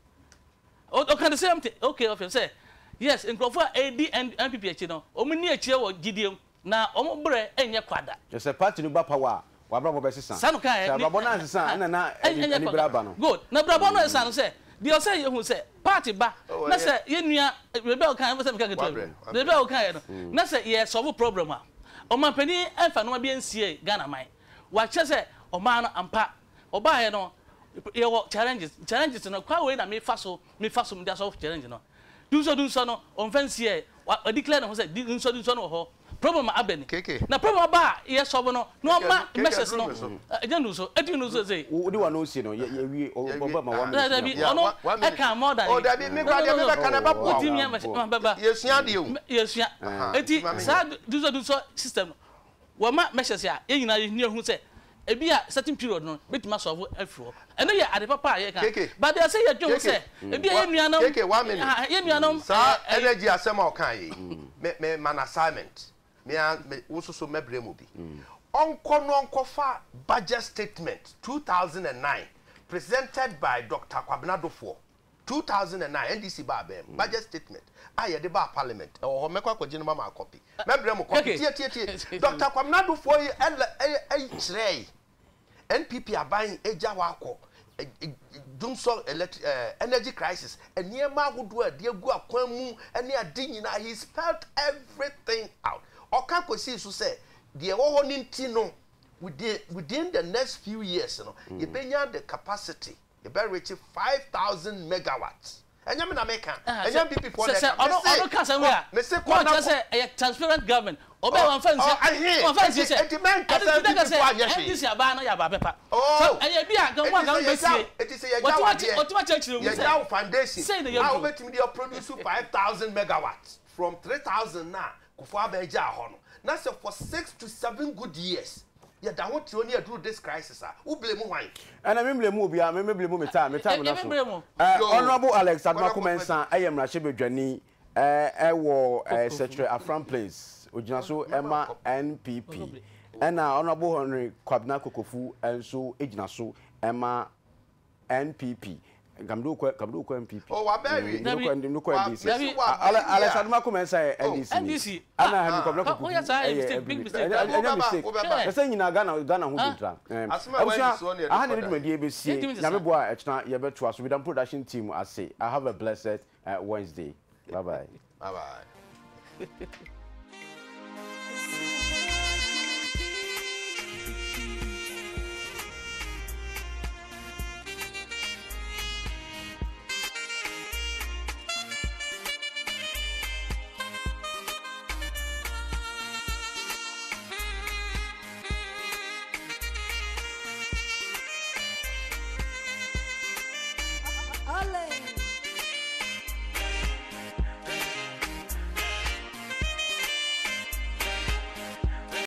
Ɔka the same thing, okay FM sɛ, yes, nkurɔfoɔ a ɛredi NPP akyi no, wɔn nni akyire wɔ gyidie mu. Na wɔn brɛ nyɛ kwa da. Kyerɛ sɛ party no ba power a, w'abrabɔ bɛsesa. Saa na ɔkaeɛ. Sɛ abrabɔ no ansesa a, ɛna na anibere aba no. Good. Na abrabɔ no ɛsa no sɛ, deɛ ɔsɛ yɛhu sɛ party ba na sɛ yɛn nua, baabi a ɔkaeɛ, mepɛ sɛ meka ketewa bi, baabi a ɔkaeɛ no, na sɛ yɛ solve problem a, ɔmanpanin ɛmfa nnoɔma bi nsie Ghana man. Wakyerɛ sɛ ɔman no ampa, ɔbaeɛ no, yɛwɔ challenges, challenges no, kwan wei na mefa so, mefa so mede asɔlve challenge no. Dunsɔ dunsɔ no, ɔmfa nsiɛ, wa declare ne ho sɛ dunsɔ dunsɔ no wɔ hɔ. Problem aba ni. KK. Na problem aba a yɛ solve no, na ɔma KK measures no, aduru me so. ɛgya ndu so, ɛtumi ndu so sei. Wo de w'ano si no, yɛ yɛ wie, ɔba ma one minute. Dabi, ɔno ɛka more than. Oh dabi, me kura deɛ me bɛka no ɛbɛboa wo. Wotumi yɛ bɛba. Yɛsua adeɛ o. Yɛsua. Eti saa dunsɔ dunsɔ system no, Wɔma measures a yɛn nyinaa yɛhia hu sɛ ebi a certain period no bɛtumi asɔlvo afiri hɔ. Ɛno yɛ ade papa a yɛka. But deɛ ɛsɛ yɛdwen ho sɛ ebi a yɛn nuanom, KK, one minute. yɛn nuanom Saa energy asɛm a ɔkaeɛ yi, me, me ma no assignment. Me ara, me, wo nso so mɛbrɛ mu bi. Ɔnkɔ na ɔnkɔfa budget statement 2009 presented by Doctor Kwabena Dofoɔ. 2009 NDC baa abɛn mu, budget statement a yɛde baa parliament, ɛwɔ hɔ, mɛkɔ akɔgye no mama copy, mɛbrɛ mo copy, tie tie tie, Doctor Kwamina Adofoɔ yi ɛlɛ ɛyɛ kyerɛɛe, NPP aban agya hɔ akɔ, dumsɔ electric ɛɛ energy crisis, nneɛma ahodoɔ a ɛde agu akwan mu ɛne ade nyinaa, he spelled everything out, ɔka kɔsii so sɛ deɛ ɛwɔ hɔ no nti no, within within the next few years no, yɛbɛnya the capacity. Yɛbɛ reach 5000 megawatts. Ɛnyɛ me na me ka, ɛnyɛ NPP foɔ na ɛka. Sɛ ɔno ka asɛm wei a, Mese kɔ na na ɔkyerɛ sɛ ɛyɛ transparent government. Ɔbɛyɛ wamfa nsie, wamfa nsie sɛ, Enti mɛnka sɛ ɛno nti NPP foɔ anyɛ hwee. NDC abaa no yɛ abaa pɛpa. Sɛ ɛyɛ bi a nka wɔn anka wɔbɛsie. Enti sɛ yɛgya wo adeɛ, Wɔtumi akyerɛkyerɛ mu sɛ, yɛgya wo foundation sei na a yɛduru. wobɛtumi de aproduce 5000 megawatts from 3000 no a Kufuor abaa gyaa hɔ no, na sɛ for 6 to 7 good years, Yɛda ho te hɔ ne yɛduru this crisis a, wo blame hwan? Ɛna me mblame obiara, me me blame me time, me time na Yɛ so. me blame. Eh, Yoo, Honourable Alex Adomako Honourable Mensah ɛyɛ mmarahyɛbadwani eh, ɛwɔ eh, Kokofu. Sɛkyerɛ Afram Place, ogyina so Mɛma ɛma kɔ. NPP. Kokoble. Ɛna Honourable Henry Kwabena Kokofu nso gyina so ɛma NPP. Nka mede wo kɔ nka mede wo kɔ NPP. Oh, waba awie. Mede wo kɔ mede wo kɔ Wa, NDC. mesi Dabi. waba Ale awie Alex a. Adomako Mensah yɛ Oh. NDC ni. NDC. Ɛna Ah. Henry Kwabena Ka Kokofu woyɛ saa yɛ ɛyɛ mistake, big NPP. mistake. Ɛnyɛ Dabi, ɛnyɛ wobɛba, mistake. wobɛba. Hwɛ. Ɛsɛ nyinaa Ghana Ghana ho Ah. bi ntra. Ɛm, Asɛm a wadi abusua, soɔ ne yɛde aha na kɔ yɛde da. dwumadie bɛsie. Yɛntumi Nyame nsesa. boa a ɛkyena yɛbɛtoa so. Meda mo production team ase. I have a blessed uh, Wednesday. Bye bye. Bye bye.